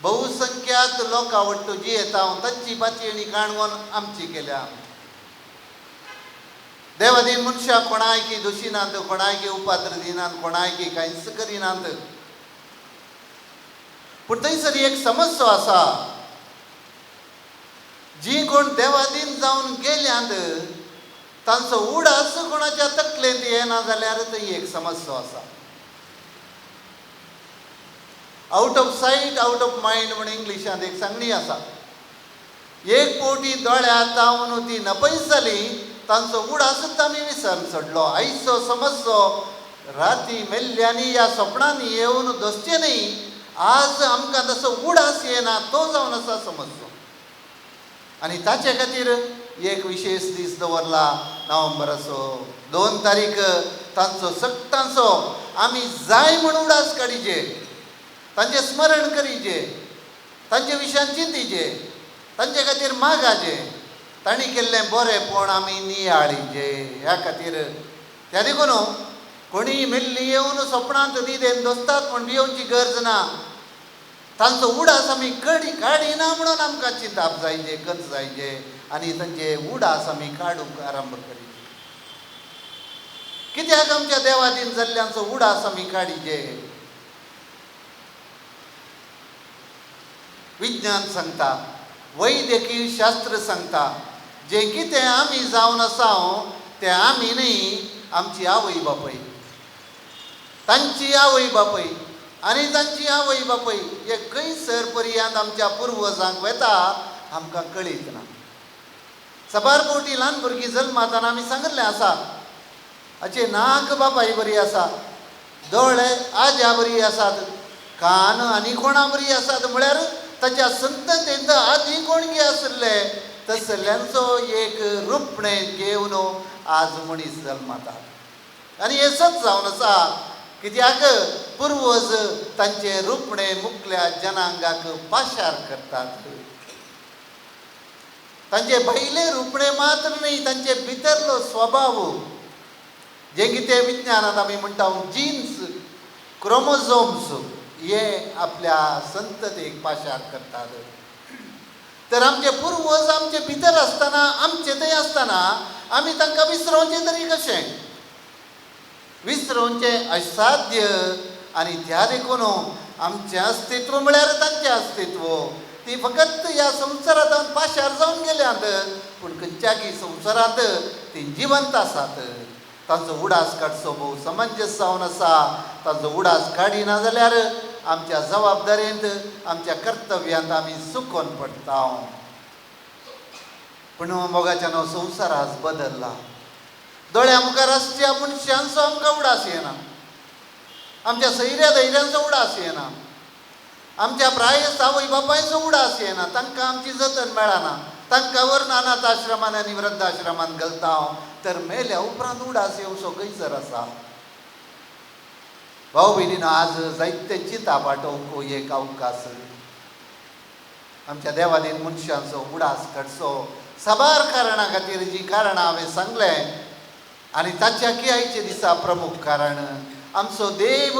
बहुसंख्यात लोकां वट्टू जियेता, तांची पातयेणी काणवण आमची केल्या. देवादीन मनशां कोणायकी दोशी नात, कोणायकी उपाद्र दिनात, कोणायकी कांयच करिनात. पूण थंयसर एक समस्या आसा, जी कोण देवादीन जावन गेल्यांत तांचो उडास कोणाच्या तकलेंत येना जाल्यार थंय एक समस्या आसा. Out of sight out of mind म्हूण इंग्लिशांत एक सांगणी आसा. एक पवटी दोळ्या जावन ती नपयस जाली, तांचो उडासूच आमी विसर सोडलो. आयचो समस्यो राती मेल्ल्यांनी ह्या सपनांनी येवन दोसचें न्हय, आज आमकां तसो उडास येना तो जावन आसा समस्यो. आनी ताचे खातीर एक विशेश दीस दवरला, नोव्हेंबराचो 2 तारीख. तांचो सगटांचो आमी जाय म्हूण उडास काडिजे, तांचें स्मरण करिजे, तांचे विशयान चिंतिजे, तांचे खातीर मागाजे, तांणी केल्लें बरेंपण आमी नियाळिजे. ह्या खातीर त्या देखून कोणीय मेल्ली येवन सपनांत न्हिदेन दोसतात म्हूण भियोवची गरज ना. तांचो उडास आमी काडिना म्हणून आमकां चिंताप जायजे, गंज जायजे आनी तांचे उडास आमी काडूंक आरंभ करिजे. कित्याक आमच्या देवादीन जाल्ल्यांचो उडास आमी काडिजे? विज्ञान सांगता, वैद्यकीय शास्त्र सांगता, जें कितें आमी जावन आसा तें आमी न्हय, आमची आवय बापूय, तांची आवय बापूय आनी तांची आवय बापूय हे खंयसर पर्यंत आमच्या पुर्वजांक वेता आमकां कळीत ना. साबार फावटी ल्हान भुरगीं जल्माताना आमी सांगिल्लें आसा, हाचे नाक बापाय बरी आसा, दोळे आज्या बरी आसात, कान आनी कोणा बरी आसात, म्हळ्यार ताच्या संततेंत आदी कोणगी आशिल्ले तसल्यांचो एक रुपणें घेवन आज मनीस जल्माता. आनी हें सत जावन आसा, कित्याक पुर्वज तांचे रुपणें मुखल्या जनांगाक पाशार करतात. तांचे भायले रुपणें मात्र न्हय, तांचे भितरलो स्वभाव, जें कितें विज्ञानांत आमी म्हणटा जिन्स, क्रोमोझोम्स, हे आपल्या संततेक पाशार करतात. तर आमचे पुर्वज आमचे भितर आसतना, आमचे थंय आसतना आमी तांकां विसरोवचें तरी कशें? विसरोवचें असाध्य. आनी त्या देखून आमचें अस्तित्व म्हळ्यार तांचें अस्तित्व. ती फकत ह्या संवसारांत पाशार जावन गेल्यांत, पूण खंयच्याकी संवसारांत ती जिवंत आसात. तांचो उडास काडचो भोव समंजस जावन आसा. तांचो उडास काडिना जाल्यार आमच्या जबाबदारेंत, आमच्या कर्तव्यांत आमी चुकोन पडटा. पूण मोगाच्यान संवसार आज बदल्ला. दोळ्या मुखार आसच्या मनशांचो आमकां उडास येना, आमच्या सैऱ्या धैर्यांचो उडास येना, आमच्या प्रायस्त आवय बापायचो उडास येना, तांकां आमची जतन मेळना, तांकां व्हरून अनाथ आश्रमान आनी वृद्धाश्रमान घालता. तर मेल्या उपरांत उडास येवचो खंयसर आसा? भाव भयणीनो, आज जायते चिंता पाटोवंक एक अवकाश आमच्या देवादीन मनशांचो उडास काडचो साबार कारणां खातीर, जी कारणां हांवें सांगलें आनी ताच्या आयच्या दिसा प्रमुख कारण आमचो देव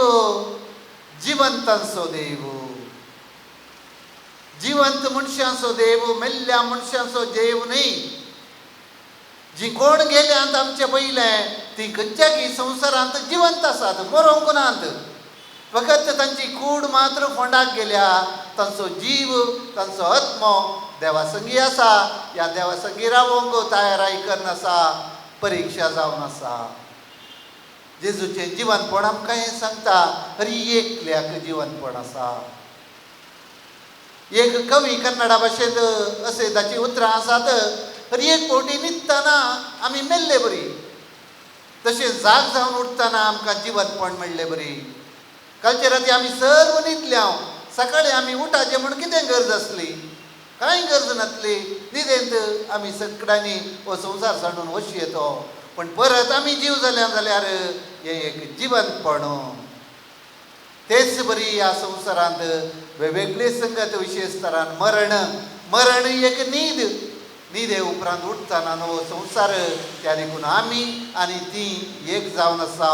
जिवंतांचो देव, जिवंत मनशांचो देव, मेल्ल्या मनशांचो देव न्ही. जी कोण गेल्यांत आमचे पयलें ती खंयच्याकी संवसारांत जिवंत आसात, मरोंक नात. फकत तांची कूड मात्र फोंडाक गेल्या, तांचो जीव तांचो आत्मो देवा संगी आसा. ह्या देवा संगी रावोंक तयाराय करून आसा, परिक्षा जावन आसा. जेजूचें जिवनपण आमकां हें सांगता, हरी एकल्याक जिवनपण आसा. एक कवी कन्नडा भाशेंत अशें ताचीं उतरां आसात, हर एक फावटी न्हिदतना आमी मेल्ले बरी, तशें जाग जावन उठतना आमकां जिवनपण मेळ्ळें बरी. कालचे राती आमी सर्व न्हिदल्या, सकाळीं आमी उठाचें म्हूण कितें गरज आसली? कांय गरज नासली. न्हिदेंत आमी सगळ्यांनी हो संवसार सांडून वशी येतो, पण परत आमी जीव जाल्या जाल्यार हें एक जिवनपण. तेच बरी ह्या संवसारांत वेगवेगळे संगत, विशेश तरान मरण, मरण एक न्हीद, न्हिदे उपरांत उठतना नवो संवसार. त्या देखून आमी आनी ती एक जावन आसा.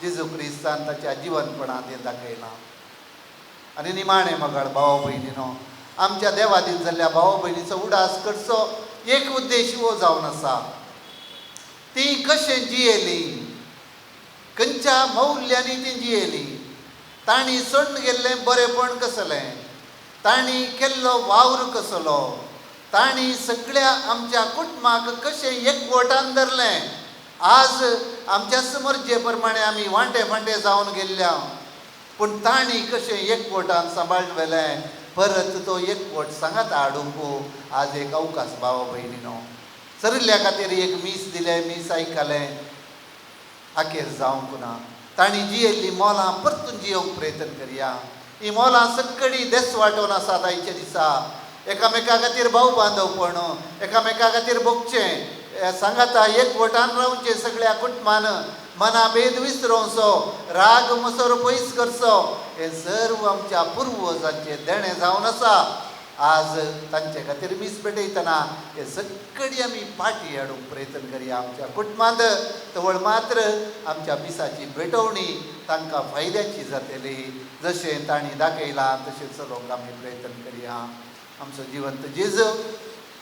जेजू क्रिस्तान ताच्या जिवनपणांत हें दाखयलां. आनी निमाणें मगाळ भाव भयणीनो, आमच्या देवादीन जाल्ल्या भाव भयणीचो उडास करचो एक उद्देश हो जावन आसा, ती कशें जियेली, खंयच्या मौल्यांनी ती जियेली, तांणी सोडून गेल्लें बरेंपण कसलें, तांणी केल्लो वावर कसलो, तांणी सगळ्या आमच्या कुटुंबाक कशें एकवटान धरलें. आज आमच्या मर्जे प्रमाणे आमी वांटे फांटे जावन गेल्ल्या, पूण तांणी कशें एकवटान सांबाळून व्हेलें, परत तो एकवट सांगात हाडूंक आज एक अवकाश. भावा भयणीनो, सरिल्ल्या खातीर एक मीस दिलें, मीस आयकलें, अखेर जावंक ना. तांणी जियेल्लीं मोलां परतून जियोवंक प्रयत्न करया. ही मोलां सगळीं देस वांटोवन आसात आयच्या दिसा. एकामेका खातीर भाव बांदवपण, एकामेका खातीर भोगचें, सांगाता एकवटान रावचें, सगळ्या कुटुंबान मनाभेद विसरोवचो, राग मसर पयस करचो, हें सर्व आमच्या पुर्वजांचें देणें जावन आसा. आज तांचे खातीर मीस पेटयतना हे सगळी आमी पाटी हाडूंक प्रयत्न करया आमच्या कुटुंबांत. तवळ मात्र आमच्या मिसाची भेटवणी तांकां फायद्याची जातली. जशें तांणी दाखयलां तशें चलोवंक आमी प्रयत्न करया. आमचो जिवंत जेजू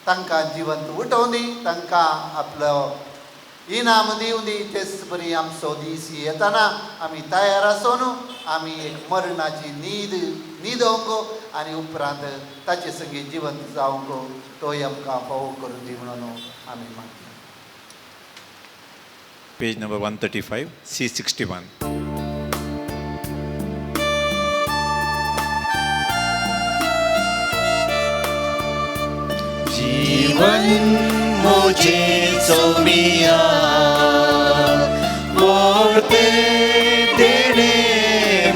तांकां जिवंत उठोवं दी, तांकां आपलो इनाम दिवं दी. तेच बरी आमचो दीस येतना आमी तयार आसून आमी एक मरणाची न्हीद न्हिदोवंक आनी उपरांत ताचे संगी जिवंत जावंक तोय आमकां फावो करून दी म्हणून आमी मागता. Page number 135, C61. जीवन मुझे सोमिया मोरते देणे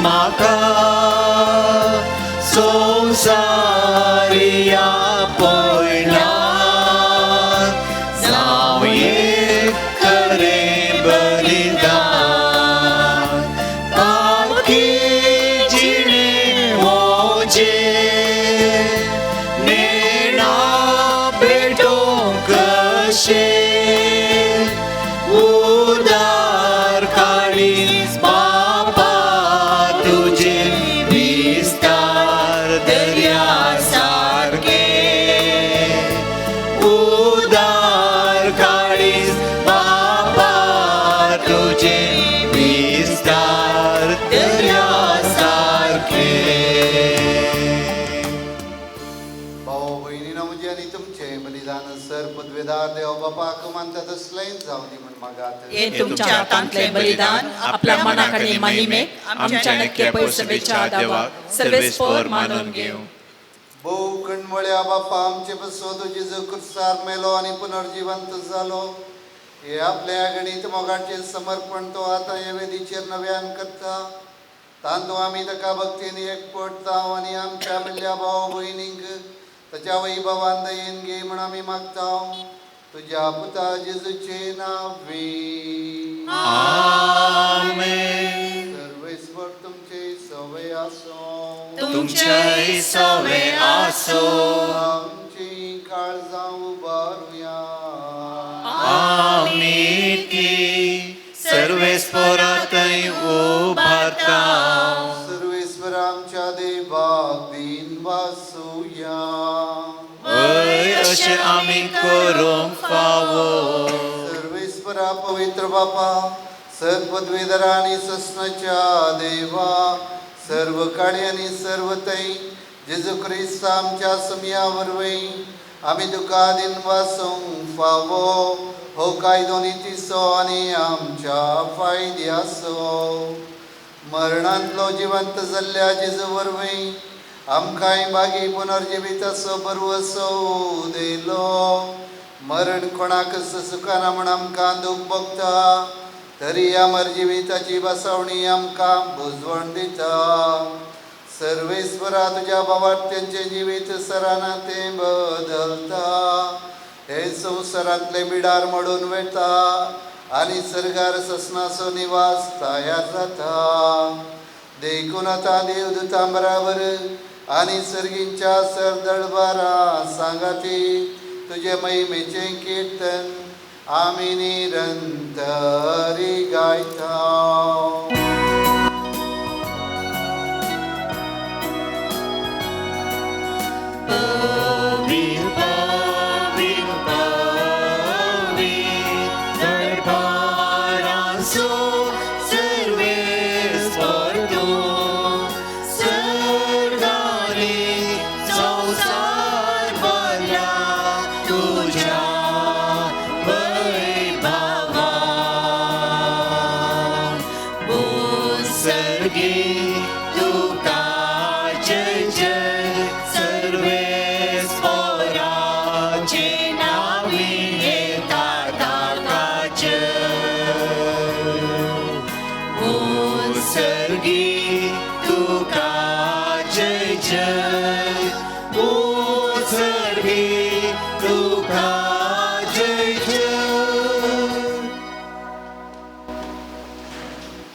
माका संसारिया पयला जावये करे बलिदान पाकी जिणे मोजे नेणा भेटोंक कशे उदार काळीज बापा तुझे विस्तार दर्या सारके उदार काळीज बापा तुझे विस्तार दर्या सारके. भाव भयणीनो, म्हजें आनी तुमचें बलिदान सर पदवेदार देव बापाक मानता तसलेंच जावं दी म्हूण मागात. हे तुमच्या हातांतलें बलिदान आपल्या मनाक आनी महिमेक आमच्या नक्के पयसवेच्या देवाक सर्वेस्पर मानून घेवं. भोव कणमळ्या बापा, आमचे पसो जेजू क्रिस्तार मेलो आनी पुनर्जिवंत जालो, हे आपल्या गणीत मोगाचें समर्पण तो आतां हे वेदीचेर नव्यान करता. तांतू आमी ताका भक्तीन एकपट जावं आनी आमच्या मेल्ल्या भाव भयणींक ताच्या वैभवान दयेन घे म्हूण आमी मागता. तुज्या पुता जेजूचे नांवे. आमेन. सर्वेस्पर आसूं. तुमच्याय सवे आसूं. आमची काळजां उबारुया. आमी ती सर्वेस्परातय उबारता. सर्वेस्वर आमच्या देवाक दीन वासुया. वय अशें आमी करूंक फावो. सर्वेस्वरा पवित्र बापा, सर्वपदवीधरा आनी सस्नाच्या देवा, सर्व काळी आनी सर्व थंय जेजू क्रिस्त आमच्या समया वरवीं आमी तुका दीन वासूंक फावो. हो कायदो नितीचो आनी आमच्या फायद्याचो. मरणांतलो जिवंत जाल्ल्या जेजू वरवीं आमकांय बागी पुनर्जिविताचो बरवसो दिलो. मरण कोणाक सुखाना म्हूण आमकां दूख भोगता, तरी अमर जिविताची बसवणी आमकां बुजवण दिता. सर्वेस्वरा तुज्या बाबार्थ्यांचें जिवीत सराना तें बदलता. हे संवसारांतले बिडार मोडून वेता आनी सर्गार ससनाचो निवास तयार जाता. देखून आतां देवदूतां बराबर आनी सर्गींच्या सरदळबारा सांगाती तुजे महिमेचें कीर्तन आमी निरंतरी गायता. पवीर पवीर पवीर दरबारांसो सर्वेस्पर तूं, सर्गारी संवसार भरला तुज्या वैभवान. उत्सर्गी तुका जय जय सर्वेस्पराचे नांवी येता ताका जय. उत्सर्गी तुका जय जय, उत्सर्गी तुका जय जय.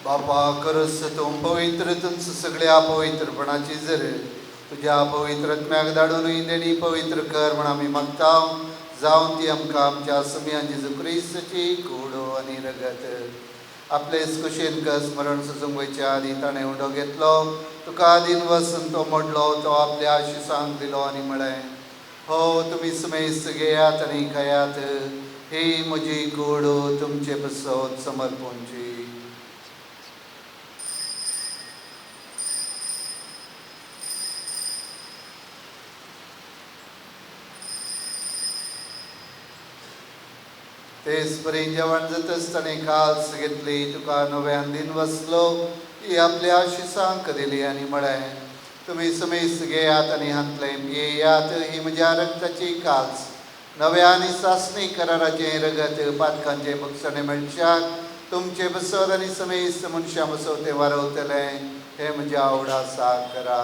बापा करस तूं पवित्र तुमचं सगळ्या पवित्रपणाची जर तुज्या पवित्र आत्म्याक धाडून देणी पवित्र कर म्हण आमी मागता. जावन ती आमकां आमच्या समयान जेजू क्रिस्ताची कुडो आनी रगत आपले कुशेन कस मरण सुचूंक वयच्या आदी ताणें उंडो घेतलो, तुका आदीन वसून तो मोडलो, तो आपल्या आशिसांक दिलो आनी म्हळें, हो तुमी समेस्त घेयात आनी खायात, ही म्हजी कूड तुमचे पसत समर्पूंची. तेच परी जेवण जातच ताणें काल्स घेतली, तुका नव्यान दिन वसलो, ती आपल्या आशिसांक दिली आनी म्हळें, तुमी समेस्त घेयात आनी हांतलें पियेयात, ही म्हज्या रक्ताची काल्स, नव्या आनी सासणी कराराचें रगत पातकांचें बक्षणें मेळच्याक तुमचे बसत आनी समेस्त मनशां बसत तें वारवतलें. हें म्हज्या आवडासाक करा.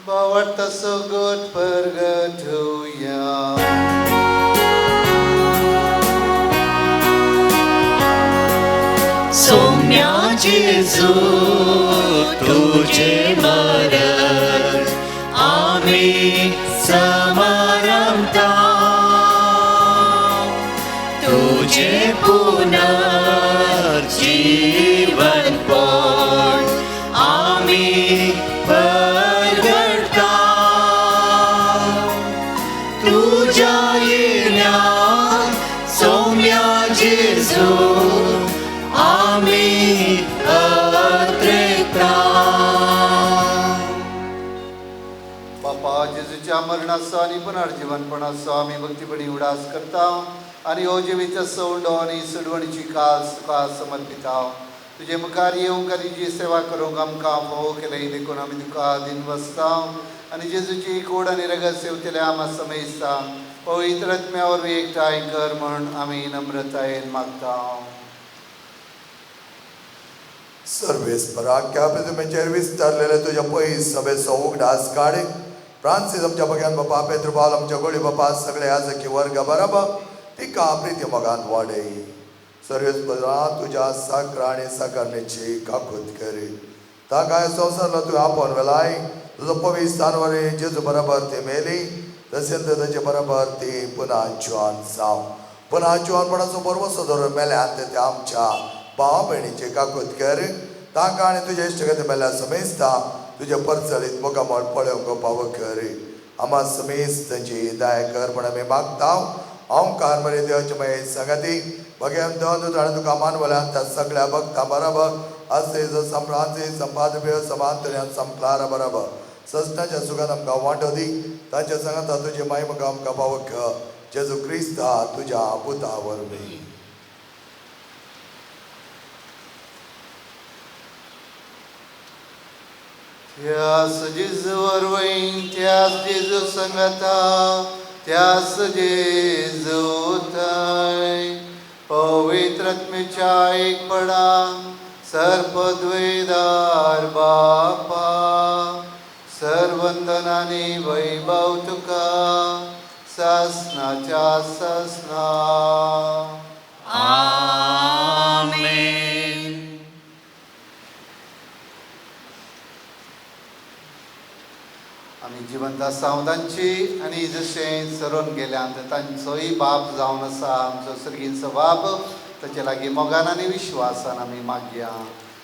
भावार्थ सगट परगट होया. सौम्या जेजू तुझे मरण आमी समारंभता, तुझे पुनर्जीवन पण आमी परगटता. तुझ्या येण्या सौम्या जेजू आमी अत्रेता. बापा जेजूच्या मरणाचो आनी पुनर्जीवनपणाचो आमी भक्तीपणी उडास करता आनी हो जिवीताचो उंडो आनी सुडवणीची कास तुका समर्पिता. तुजे मुखार येवंक आनी तुजी सेवा करूंक आमकां फावो केलें देखून आमी तुका दिन बसता आनी जेजूची कोड आनी रगत सेवतले आमा समेस्ता पवित्र आत्म्या वरवीं एकठांय कर म्हूण आमी नम्रतायेन मागता. सर्वेस्पराक तुमेचेर विस्तारलेले तुज्या पयस सभेचो उगडास काड फ्रांसीस आमच्या भग्यान बापा, पेत्रुपाल आमच्या गोळी बापा, सगळे आजकी वर्ग बरोबर तिका प्रिती मोगान वाडय. सर्वेस्परा तुज्या साक्र आनी साकारणेची काकूत करी. ताका संवसारला तुवें आपोवन वेलाय तुजो पवित्र स्थान जेजू बरोबर ती मेली, तशेंच ताचे बरोबर ती पुना जिवन जावं. पुना जिवनपणाचो बरवसो धरून मेल्यान ते आमच्या भाव भयणीची काकूत कर. तांकां आनी तुजे इश्टगती मेल्या समेस्ता तुजे परचलीत मुखामळ पळोवंक पावो कर. आमा समेस्त तांची दया कर म्हण आमी मागता. ओंकार मरे देवाचे मागीर सांगाती भगेन दोन आनी तुका मानवल्यान त्या सगळ्या भक्ता बरोबर असे संप्रांसी संपादप्य समांतर्यान संप्लार बरोबर ससनाच्या सुखान आमकां वांटो दी. तांच्या सांगाता तुजे माय मुखार आमकां पावो कर. जेजू क्रिस्ता तुज्या पुता वरवीं. त्यास जेजू वरवीं, त्यास जेजू संगता, त्यास जेजू थंय पवित्र आत्म्याच्या एकपणा सर्पद्वेदार बापा, सर्वंदनानी वैभव तुका सासनाच्या सासना. आमेन. आमी जिवंत आसा तांची आनी जशें सरोन गेल्यान तांचोय बाप जावन आसा आमचो सर्गींचो बाप, ताचे लागीं मोगान आनी विश्वासान आमी मागया.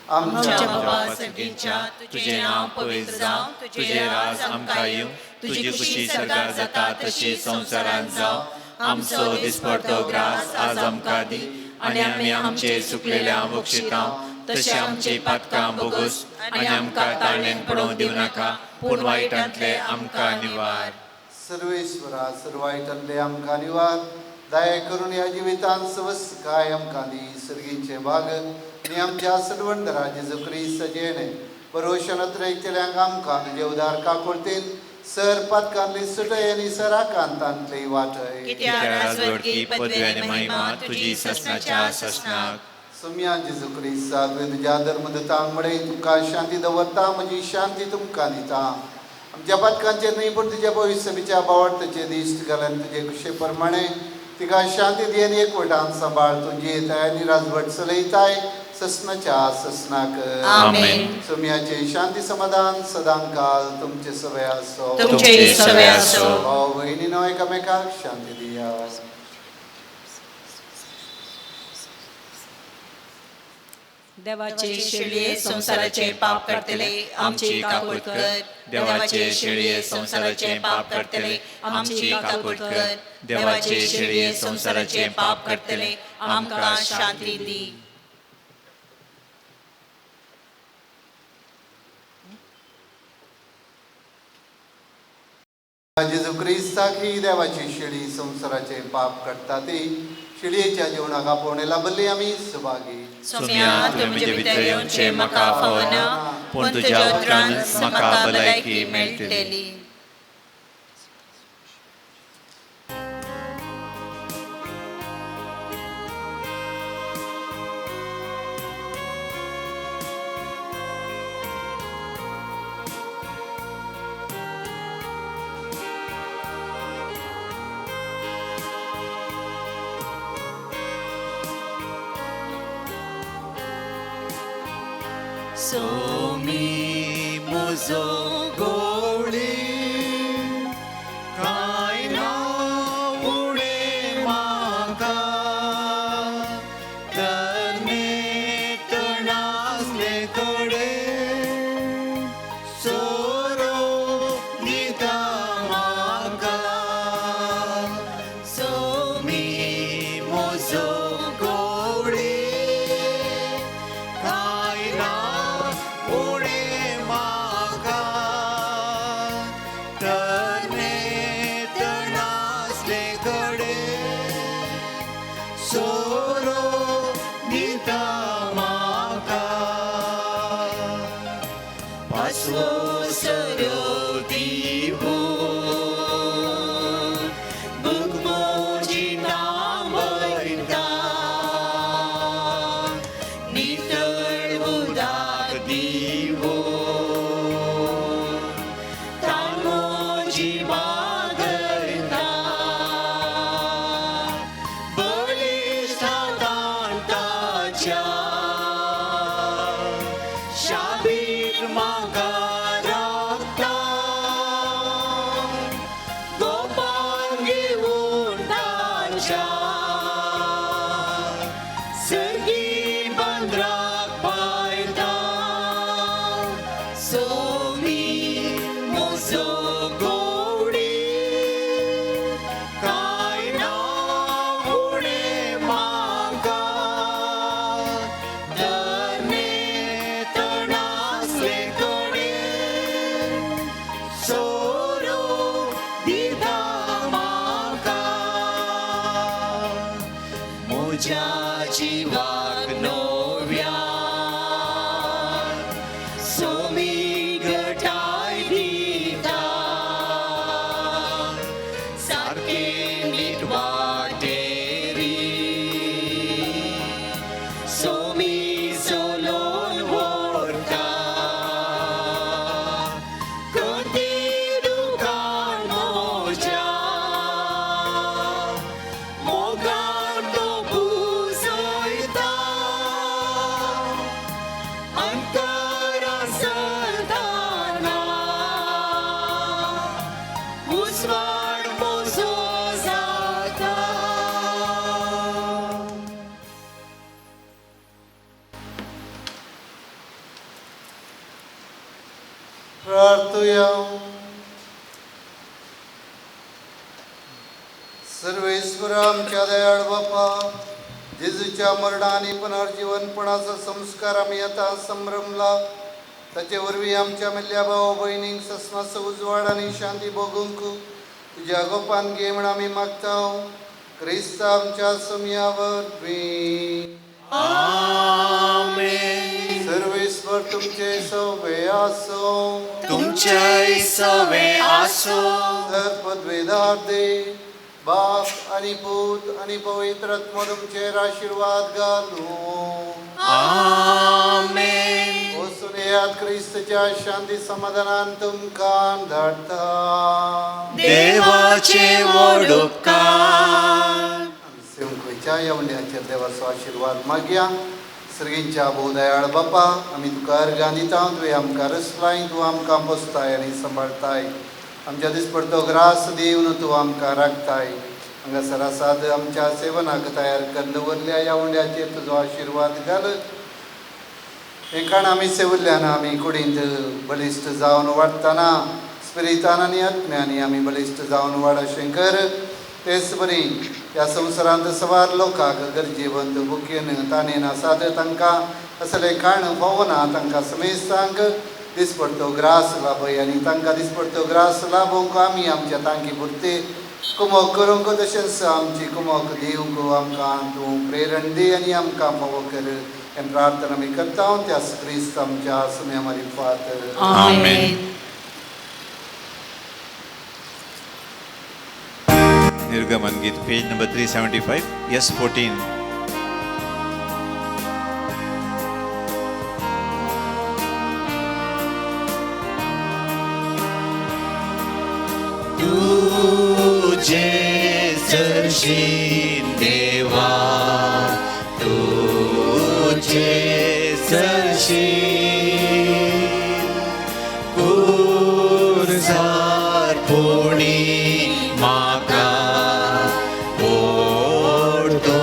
आमच्या बाबा सर्गींच्या, तुजें नांव पवित्र जावं, तुजें राज आमकां येवं, तुजी खुशी सर्गार जाता तशी संवसारांत जावं. आमचो दिसपडतो ग्रास आज आमकां दी, आनी आमी आमचे सुकलेल्या बक्षितां तशें आमची पातकां बोगस, आनी आमकां ताळणेन पडोवंक दिवं नाका, पूण वायटांतले आमकां निवार. सर्वेश्वरा, सर्व वायटांतले आमकां निवार. दया करून ह्या जिवितांत सवसकाय आमकां दी. सर्गींचे भाग आनी आमच्या सडवंदरा जेजू क्रिस्ताचें येणें परोशन अत्रयतल्यांक आमकां तुजे उदार काकुळतीन सर पातकांतली सुटय आनी सराकांतांतली वाटय. कित्याक राजवटकी पदवी आनी महिमा तुजी ससनाच्या ससनाक. सोम्या जेजू क्रिस्ता, तुवें तुज्या धर्मदूतांक म्हणें, तुमकां शांती दवरता, म्हजी शांती तुमकां दिता. आमच्या पातकांचेर न्हय पूण तुज्या भविश्यबीच्या बावडताचे दिश्ट घालून तुजे खुशे प्रमाणे तिका शांती दी आनी एकवटान सांबाळ. तुजी येताय आनी राजवट चलयताय ससनाच्या ससनाक. आमेन. सोम्याचे शांती समाधान सदांकाल तुमचे सवे आसो. तुमचे सवे आसो. भाव भयणीनो एकामेकाक शांती दिया. देवाचे शेळये संवसाराचे पाप करतले आमची काकूत कर. देवाचे शेळये संवसाराचे पाप करतले आमची काकूत कर. देवाचे शेळये संवसाराचे पाप करतले आमकां शांती दी. जेजू क्रिस्ताक ही देवाची शेळी संवसाराचे पाप काडटा ती शेळयेच्या जेवणाक आपोवणे लाभल्ली आमी सुभागी. सोम्या, तुवें म्हजे भितर येवचें म्हाका फावना, पूण तुज्या उतरानच म्हाका भलायकी मेळटली. सोमी म्हजो गोवळी कांय ना उणें म्हाका, तरणे आसले कडेन सोरो दिता म्हाका. सोमी म्हजो गोवळी कांय ना उणें म्हाका, तरणे आसले कडेन सोरो दिता म्हाका. पासवो सरो दिवो भूक म्हजी ना भरता, नितळ उदक दिवो तान मागयता बळिश्ट हातान ताच्या शाबीर म्हाका राखता गोपान घेवन ताच्या सर्गी बंदराक पायता सोमी म्हजो गोडी कांय ना उणें म्हाका तरणे तणासले कडेन सोरो दिता म्हाका म्हज्या जिवाक नव्यान सोमी घटाय दिता सारकें नीट वाटेरी सोमी चलोवन व्हरता कदी दुकान म्हज्या मोगान तो पुजयता अंतरा चलतना उजवाड म्हजो जाता. प्रार्थुया. सर्वेश्वरा आमच्या दयाळ बापा, जेजूच्या मरणा आनी पुनर्जीवनपणाचो संस्कार आमी आतां संभ्रमला, ताचे वरवीं आमच्या मेल्ल्या भाव भयणींक सस्माचो उजवाड आनी शांती भोगूंक तुज्या गोपान घे म्हण आमी मागता, क्रिस्त आमच्या सोमया वरवीं. आमेन. सर्वेश्वर तुमचे सवे आसो. तुमच्याय सवे आसो. तर पदवेदार दे बाप आनी पूत आनी पवित्र आत्मो तुमचेर आशिर्वाद घालूं. आमेन. वचून येयात, क्रिस्तच्या शांती समाधानान तुमकां धाडटा. देवाचे व्हड उपकार. आमी सेवंक वयच्या ह्या उंड्याचेर देवाचो आशिर्वाद मागया. सर्गींच्या भोव दयाळ बापा, आमी तुका अर्गां दिता. तुवें आमकां रचलाय, तूं आमकां पोसताय आनी सांबाळटाय. आमच्या दिसपडतो ग्रास दिवन तूं आमकां राखताय. हांगासर आसात आमच्या सेवनाक तयार करून दवरल्या ह्या उंड्याचेर तुजो आशिर्वाद घाल. हें खाण आमी सेवल्ल्यान आमी कुडींत बळिश्ट जावन वाडटना स्पिरितान आनी आत्म्यांनी आमी बळिश्ट जावन वाड अशें कर. तेच बरी ह्या संवसारांत सवार लोकांक गरजेवंत भुकेन ताणेन आसात तांकां असलें खाण फावना, तांकां समेस्तांक दिसपडतो ग्रास लाभय आनी तांकां दिसपडतो ग्रास लाभोवंक आमी आमच्या तांकी पुरती कुमोक करूंक तशेंच आमची कुमोक दिवंक आमकां तूं प्रेरण दी आनी आमकां फावो कर. हें प्रार्थना आमी करता त्या क्रिस्त आमच्या सुम्या मारिफात. आमेन. निर्गमन गीत, पेज नंबर 375, S14. तुझे सरशीन देवा, तुझे सरशीन कुरसार पुणी म्हाका ओडतो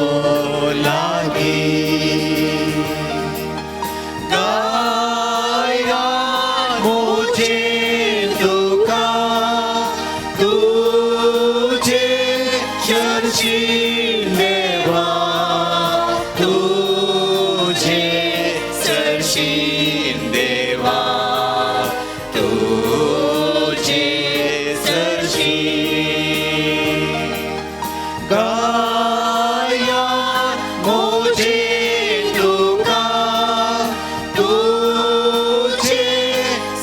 लागी गाया मुझे तुका तुझे चर्ची देवा, तुझे चर्ची देवा, तुझे चर्ची गाया मुझे तुका तुझे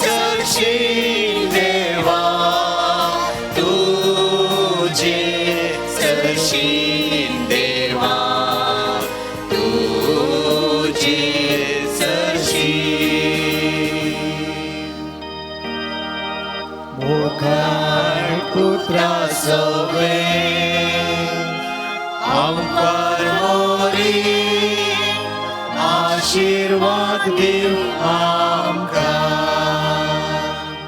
चर्ची देवा, तुझे चर्ची देवा, तुझे चर्ची. मुखार पुत्रा सवे आमकार मोरी आशीर्वाद दिव आमकां.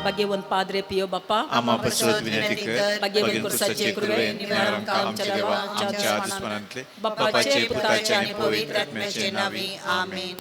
भाग्यवंत पाद्रे पियो बाप्पा, आमा पसत विनंती कर. भाग्यवंत कुर्साचे कृपेन निवार आमकां आमच्या देवा आमच्या दुस्मानांतले, बापाचे, पुताचे आनी पवित्र आत्म्याचे नांवी. आमेन.